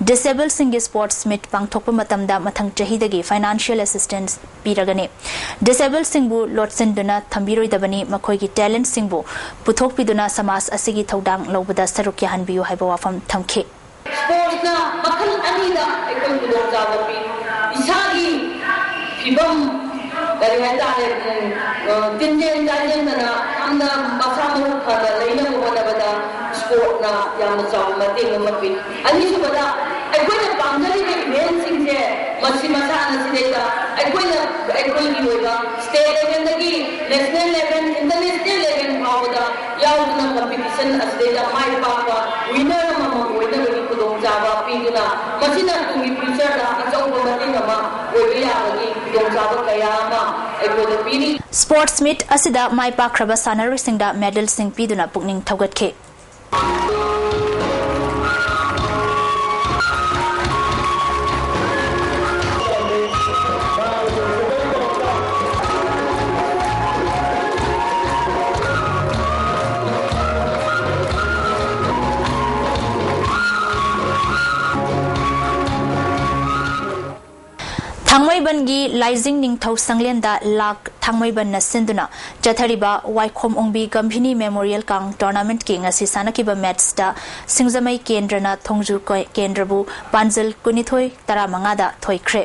ꯗꯤꯁꯑꯦꯕꯜꯁꯤꯡꯒꯤ ꯁ꯭ꯄꯣꯔꯠꯁ ꯃꯤꯠ ꯄꯥꯡꯊꯣꯛꯄ ꯃꯇꯝꯗ ꯃꯊꯪ ꯆꯍꯤꯗꯒꯤ ꯐꯥꯏꯅꯥꯟꯁꯤꯌꯦꯜ ꯑꯦꯁꯤꯁꯇꯦꯟꯁ ꯄꯤꯔꯒꯅꯤ꯫ ꯗꯤꯁꯑꯦꯕꯜꯁꯤꯡꯕꯨ ꯂꯣꯠꯁꯤꯟꯗꯨꯅ ꯊꯝꯕꯤꯔꯣꯏꯗꯕꯅꯤ, ꯃꯈꯣꯏꯒꯤ ꯇꯦꯂꯦꯟꯠꯁꯤꯡꯕꯨ ꯄꯨꯊꯣꯛꯄꯤꯗꯨꯅ ꯁꯃꯥꯖ ꯑꯁꯤꯒꯤ ꯊꯧꯗꯥꯡ ꯂꯧꯕꯗ ꯁꯔꯨꯛ ꯌꯥꯍꯟꯕꯤꯌꯨ ꯍꯥꯏꯕ ꯋꯥꯐꯝ ꯊꯝꯈꯤ꯫ ꯁ꯭ꯄꯣꯔꯠꯁꯅ ꯃꯈꯜ ꯑꯅꯤꯗ ꯑꯩꯈꯣꯏ ꯈꯨꯗꯣꯡꯆꯥꯕ ꯄꯤ꯫ ꯏꯁꯥꯒꯤ ꯐꯤꯕꯝ, ꯀꯔꯤ ꯍꯥꯏꯇꯥꯔꯦ, ꯎꯝ, ꯑ, ꯇꯤꯟꯖꯦꯟ ꯀꯥꯏꯖꯦꯟꯗꯅ ꯌꯥꯝꯅ ꯃꯁꯥ ꯃꯎ ꯐꯅ ꯂꯩꯅꯕ ꯍꯣꯠꯅꯕꯗ ꯁ꯭ꯄꯣꯔꯠꯅ ꯌꯥꯝꯅ ꯆꯥꯎꯕ ꯃꯇꯦꯡ ꯑꯃ ꯄꯤ꯫ ꯑꯅꯤꯁꯨꯕꯗ, ꯑꯩꯈꯣꯏꯅ ꯄꯥꯝꯖꯔꯤꯕ ꯏꯚꯦꯟꯠꯁꯤꯡꯁꯦ ꯃꯁꯤ ꯃꯁꯥꯟꯅꯁꯤꯗꯩꯗ ꯑꯩꯈꯣꯏꯅ, ꯑꯩꯈꯣꯏꯒꯤ ꯑꯣꯏꯕ ꯁ꯭ꯇꯦꯠ ꯂꯦꯚꯦꯜꯗꯒꯤ ꯅꯦꯁꯅꯦꯜ ꯂꯦꯚꯦꯜ, ꯏꯟꯇꯔꯅꯦꯁꯅꯦꯜ ꯂꯦꯚꯦꯜ ꯐꯥꯎꯕꯗ ꯌꯥꯎꯗꯨꯅ ꯀꯝꯄꯤꯇꯤꯁꯟ ꯑꯁꯤꯗꯩꯗ ꯃꯥꯏ ꯄꯥꯛꯄ ꯋꯤꯅꯔ ꯑꯃꯃꯝ ꯑꯣꯏꯅꯕꯒꯤ ꯈꯨꯗꯣꯡꯆꯥꯕ ꯄꯤꯗꯨꯅ ꯃꯁꯤꯅ ꯇꯨꯡꯒꯤ ꯐ꯭ꯌꯨꯆꯔꯗ ꯑꯆꯧꯕ ꯃꯇꯦꯡ ꯑꯃ ꯑꯣꯏꯕ ꯌꯥꯕꯒꯤ ꯈꯨꯗꯣꯡꯆꯥꯕ ꯀꯌꯥ ꯑꯃ ꯑꯩꯈꯣꯏꯗ ꯄꯤꯔꯤ꯫ ꯁ꯭ꯄꯣꯔꯠꯁ ꯃꯤꯠ ꯑꯁꯤꯗ ꯃꯥꯏ ꯄꯥꯛꯈ꯭ꯔꯕ ꯁꯥꯟꯅꯔꯣꯏꯁꯤꯡꯗ ꯃꯦꯗꯜꯁꯤꯡ ꯄꯤꯗꯨꯅ ꯄꯨꯛꯅꯤꯡ ꯊꯧꯒꯠꯈꯤ꯫ ꯊꯥꯡꯃꯩꯕꯟꯒꯤ ꯂꯥꯏꯖꯤꯡ ꯅꯤꯡꯊꯧ ꯁꯪꯂꯦꯟꯗ ꯂꯥꯛ ꯊꯥꯡꯃꯩꯕꯟꯅ ꯁꯤꯟꯗꯨꯅ ꯆꯠꯊꯔꯤꯕ ꯋꯥꯏꯈꯣꯝ ꯑꯣꯡꯕꯤ ꯒꯝꯚꯤꯅꯤ ꯃꯦꯃꯣꯔꯤꯌꯦꯜ ꯀꯥꯡ ꯇꯣꯔꯅꯥꯃꯦꯟꯠꯀꯤ ꯉꯁꯤ ꯁꯥꯟꯅꯈꯤꯕ ꯃꯦꯠꯆꯇ ꯁꯤꯡꯖꯃꯩ ꯀꯦꯟꯗ꯭ꯔꯅ ꯊꯣꯡꯖꯨ ꯀꯦ-, ꯀꯦꯟꯗ꯭ꯔꯕꯨ ꯄꯥꯟꯖꯜ ꯀꯨꯟꯅꯤꯊꯣꯏ ꯇꯔꯥꯃꯉꯥꯗ ꯊꯣꯏꯈ꯭ꯔꯦ꯫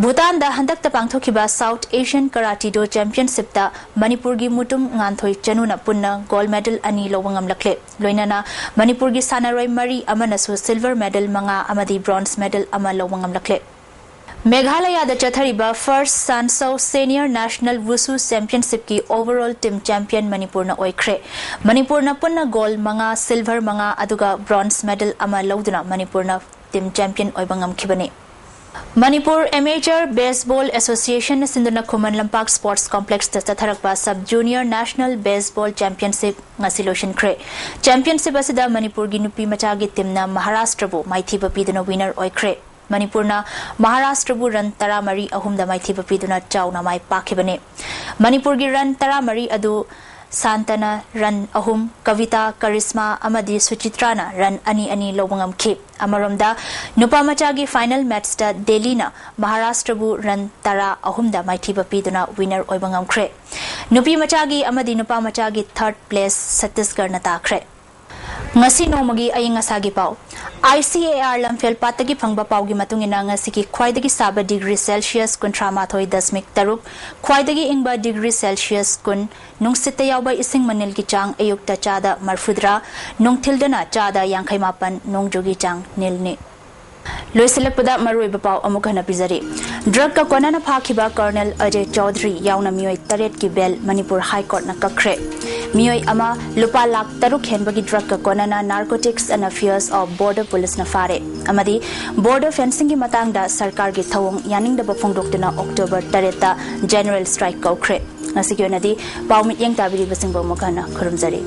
ꯚꯨꯇꯥꯟꯗ ꯍꯟꯗꯛꯇ ꯄꯥꯡꯊꯣꯛꯈꯤꯕ ꯁꯥꯎꯠ ꯑꯦꯁꯤꯌꯟ ꯀꯔꯥꯇꯤꯗꯣ ꯆꯦꯝꯄꯤꯌꯟꯁꯤꯞꯇ ꯃꯅꯤꯄꯨꯔꯒꯤ ꯃꯨꯇꯨꯝ ꯉꯥꯟꯊꯣꯏ ꯆꯅꯨꯅ ꯄꯨꯟꯅ ꯒꯣꯜ ꯃꯦꯗꯜ ꯑꯅꯤ ꯂꯧꯕ ꯉꯝꯂꯛꯂꯦ꯫ ꯂꯣꯏꯅꯅ ꯃꯅꯤꯄꯨꯔꯒꯤ ꯁꯥꯟꯅꯔꯣꯏ ꯃꯔꯤ ꯑꯃꯅꯁꯨ ꯁꯤꯜꯚꯔ ꯃꯦꯗꯜ ꯃꯉꯥ ꯑꯃꯗꯤ ꯕ꯭ꯔꯣꯟꯖ ꯃꯦꯗꯜ ꯑꯃ ꯂꯧꯕ ꯉꯝꯂꯛꯂꯦ꯫ ꯃꯦꯘꯥꯂꯌꯥꯗ ꯆꯠꯊꯔꯤꯕ ꯐꯥꯔꯁ ꯁꯥꯟꯁꯧ ꯁꯦꯅꯤꯌꯔ ꯅꯦꯁꯅꯦꯜ ꯋꯨꯁꯨ ꯆꯦꯝꯄꯤꯌꯟꯁꯤꯞꯀꯤ ꯑꯣꯚꯔꯑꯣꯜ ꯇꯤꯝ ꯆꯦꯝꯄꯤꯌꯟ ꯃꯅꯤꯄꯨꯔꯅ ꯑꯣꯏꯈ꯭ꯔꯦ꯫ ꯃꯅꯤꯄꯨꯔꯅ ꯄꯨꯟꯅ ꯒꯣꯜ ꯃꯉꯥ, ꯁꯤꯜꯚꯔ ꯃꯉꯥ, ꯑꯗꯨꯒ ꯕ꯭ꯔꯣꯟꯖ ꯃꯦꯗꯜ ꯑꯃ ꯂꯧꯗꯨꯅ ꯃꯅꯤꯄꯨꯔꯅ ꯇꯤꯝ ꯆꯦꯝꯄꯤꯌꯟ ꯑꯣꯏꯕ ꯉꯝꯈꯤꯕꯅꯤ꯫ ꯃꯅꯤꯄꯨꯔ ꯑꯦꯃꯦꯆꯔ ꯕꯦꯁꯕꯣꯜ ꯑꯦꯁꯣꯁꯤꯌꯦꯁꯟꯅ ꯁꯤꯟꯗꯨꯅ ꯈꯨꯃꯟ ꯂꯝꯄꯥꯛ ꯁ꯭ꯄꯣꯔꯠꯁ ꯀꯣꯝꯄ꯭ꯂꯦꯛꯁꯇ ꯆꯠꯊꯔꯛꯄ sub junior national baseball championship ꯉꯁꯤ ꯂꯣꯏꯁꯤꯟꯈ꯭ꯔꯦ꯫ ꯆꯦꯝꯄꯤꯌꯟꯁꯤꯞ ꯑꯁꯤꯗ ꯃꯅꯤꯄꯨꯔꯒꯤ ꯅꯨꯄꯤ ꯃꯆꯥꯒꯤ ꯇꯤꯝꯅ ꯃꯍꯥꯔꯥꯁꯇ꯭ꯔꯕꯨ ꯃꯥꯏꯊꯤꯕ ꯄꯤꯗꯨꯅ ꯋꯤꯅꯔ ꯑꯣꯏꯈ꯭ꯔꯦ꯫ ꯃꯅꯤꯄꯨꯔꯅ ꯃꯍꯥꯔꯥꯁꯇ꯭ꯔꯕꯨ ꯔꯟ ꯇꯔꯥꯃꯔꯤ ꯑꯍꯨꯝꯗ ꯃꯥꯏꯊꯤꯕ ꯄꯤꯗꯨꯅ ꯆꯥꯎꯅ ꯃꯥꯏ ꯄꯥꯛꯈꯤꯕꯅꯤ꯫ ꯃꯅꯤꯄꯨꯔꯒꯤ ꯔꯟ ꯇꯔꯥꯃꯔꯤ ꯑꯗꯨ ꯁꯥꯟꯇꯅ ꯔꯟ ꯑꯍꯨꯝ, ꯀꯕꯤꯇꯥ, ꯀꯔꯤꯁꯃꯥ ꯑꯃꯗꯤ ꯁꯨꯆꯤꯇ꯭ꯔꯥꯅ ꯔꯟ ꯑꯅꯤ ꯑꯅꯤ ꯂꯧꯕ ꯉꯝꯈꯤ꯫ ꯑꯃꯔꯣꯝꯗ, ꯅꯨꯄꯥ ꯃꯆꯥꯒꯤ ꯐꯥꯏꯅꯦꯜ ꯃꯦꯠꯆꯇ ꯗꯦꯜꯂꯤꯅ ꯃꯍꯥꯔꯥꯁꯇ꯭ꯔꯕꯨ ꯔꯟ ꯇꯔꯥ ꯑꯍꯨꯝꯗ ꯃꯥꯏꯊꯤꯕ ꯄꯤꯗꯨꯅ ꯋꯤꯅꯔ ꯑꯣꯏꯕ ꯉꯝꯈ꯭ꯔꯦ꯫ ꯅꯨꯄꯤ ꯃꯆꯥꯒꯤ ꯑꯃꯗꯤ ꯅꯨꯄꯥ ꯃꯆꯥꯒꯤ ꯊꯥꯔꯠ ꯄ꯭ꯂꯦꯁ ꯁꯠꯇꯤꯁꯒꯔꯅ ꯇꯥꯈ꯭ꯔꯦ꯫ ꯉꯁꯤ ꯅꯣꯡꯃꯒꯤ ꯑꯏꯪ ꯑꯁꯥꯒꯤ ꯄꯥꯎ꯫ ꯑꯥꯏ ꯁꯤ ꯑꯦ ꯑꯥꯔ ꯂꯝꯐꯦꯜ ꯄꯥꯠꯇꯒꯤ ꯐꯪꯕ ꯄꯥꯎꯒꯤ ꯃꯇꯨꯡ ꯏꯟꯅ, ꯉꯁꯤꯒꯤ ꯈ꯭ꯋꯥꯏꯗꯒꯤ ꯁꯥꯕ ꯗꯤꯒ꯭ꯔꯤ ꯁꯦꯜꯁꯤꯌꯁ ꯀꯨꯟꯊ꯭ꯔꯥ ꯃꯥꯊꯣꯏ ꯗꯁꯃꯤꯛ ꯇꯔꯨꯛ, ꯈ꯭ꯋꯥꯏꯗꯒꯤ ꯏꯪꯕ ꯗꯤꯒ꯭ꯔꯤ ꯁꯦꯜꯁꯤꯌꯁ ꯀꯨꯟ, ꯅꯨꯡꯁꯤꯠꯇ ꯌꯥꯎꯕ ꯏꯁꯤꯡ ꯃꯅꯤꯜꯒꯤ ꯆꯥꯡ ꯑꯌꯨꯛꯇ ꯆꯥꯗ ꯃꯔꯐꯨꯇꯔꯥ, ꯅꯨꯡꯊꯤꯜꯗꯅ ꯆꯥꯗ ꯌꯥꯡꯈꯩ ꯃꯥꯄꯟ, ꯅꯣꯡꯖꯨꯒꯤ ꯆꯥꯡ ꯅꯤꯜꯅꯤ꯫ ꯂꯣꯏꯁꯤꯜꯂꯛꯄꯗ ꯃꯔꯨꯑꯣꯏꯕ ꯄꯥꯎ ꯑꯃꯨꯛ ꯍꯟꯅ ꯄꯤꯖꯔꯤ꯫ ꯗ꯭ꯔꯒꯀ ꯀꯣꯟꯅꯅ ꯐꯥꯈꯤꯕ ꯀꯔꯅꯦꯜ ꯑꯖꯌ ꯆꯧꯙꯔꯤ ꯌꯥꯎꯅ ꯃꯤꯑꯣꯏ ꯇꯔꯦꯠꯀꯤ ꯕꯦꯜ ꯃꯅꯤꯄꯨꯔ ꯍꯥꯏ ꯀꯣꯔꯠꯅ ꯀꯛꯈ꯭ꯔꯦ꯫ ꯃꯤꯑꯣꯏ ꯑꯃ ꯂꯨꯄꯥ ꯂꯥꯈ ꯇꯔꯨꯛ ꯍꯦꯟꯕꯒꯤ ꯗ꯭ꯔꯒꯀ ꯀꯣꯟꯅꯅ Narcotics and Affairs of Border Policeꯅ ꯐꯥꯔꯦ꯫ ꯑꯃꯗꯤ ꯕꯣꯔꯗꯔ ꯐꯦꯟꯁꯤꯡꯒꯤ ꯃꯇꯥꯡꯗ ꯁꯔꯀꯥꯔꯒꯤ ꯊꯧꯑꯣꯡ ꯌꯥꯅꯤꯡꯗꯕ ꯐꯣꯡꯗꯣꯛꯇꯨꯅ ꯑꯣꯛꯇꯣꯕꯔ ꯇꯔꯦꯠꯇ ꯖꯦꯅꯔꯦꯜ ꯁ꯭ꯇ꯭ꯔꯥꯏꯛ ꯀꯧꯈ꯭ꯔꯦ꯫ ꯉꯁꯤꯒꯤ ꯑꯣꯏꯅꯗꯤ ꯄꯥꯎ ꯃꯤꯠꯌꯦꯡ ꯇꯥꯕꯤꯔꯤꯕꯁꯤꯡꯕꯨ ꯑꯃꯨꯛ ꯍꯟꯅ ꯈꯨꯔꯨꯝꯖꯔꯤ꯫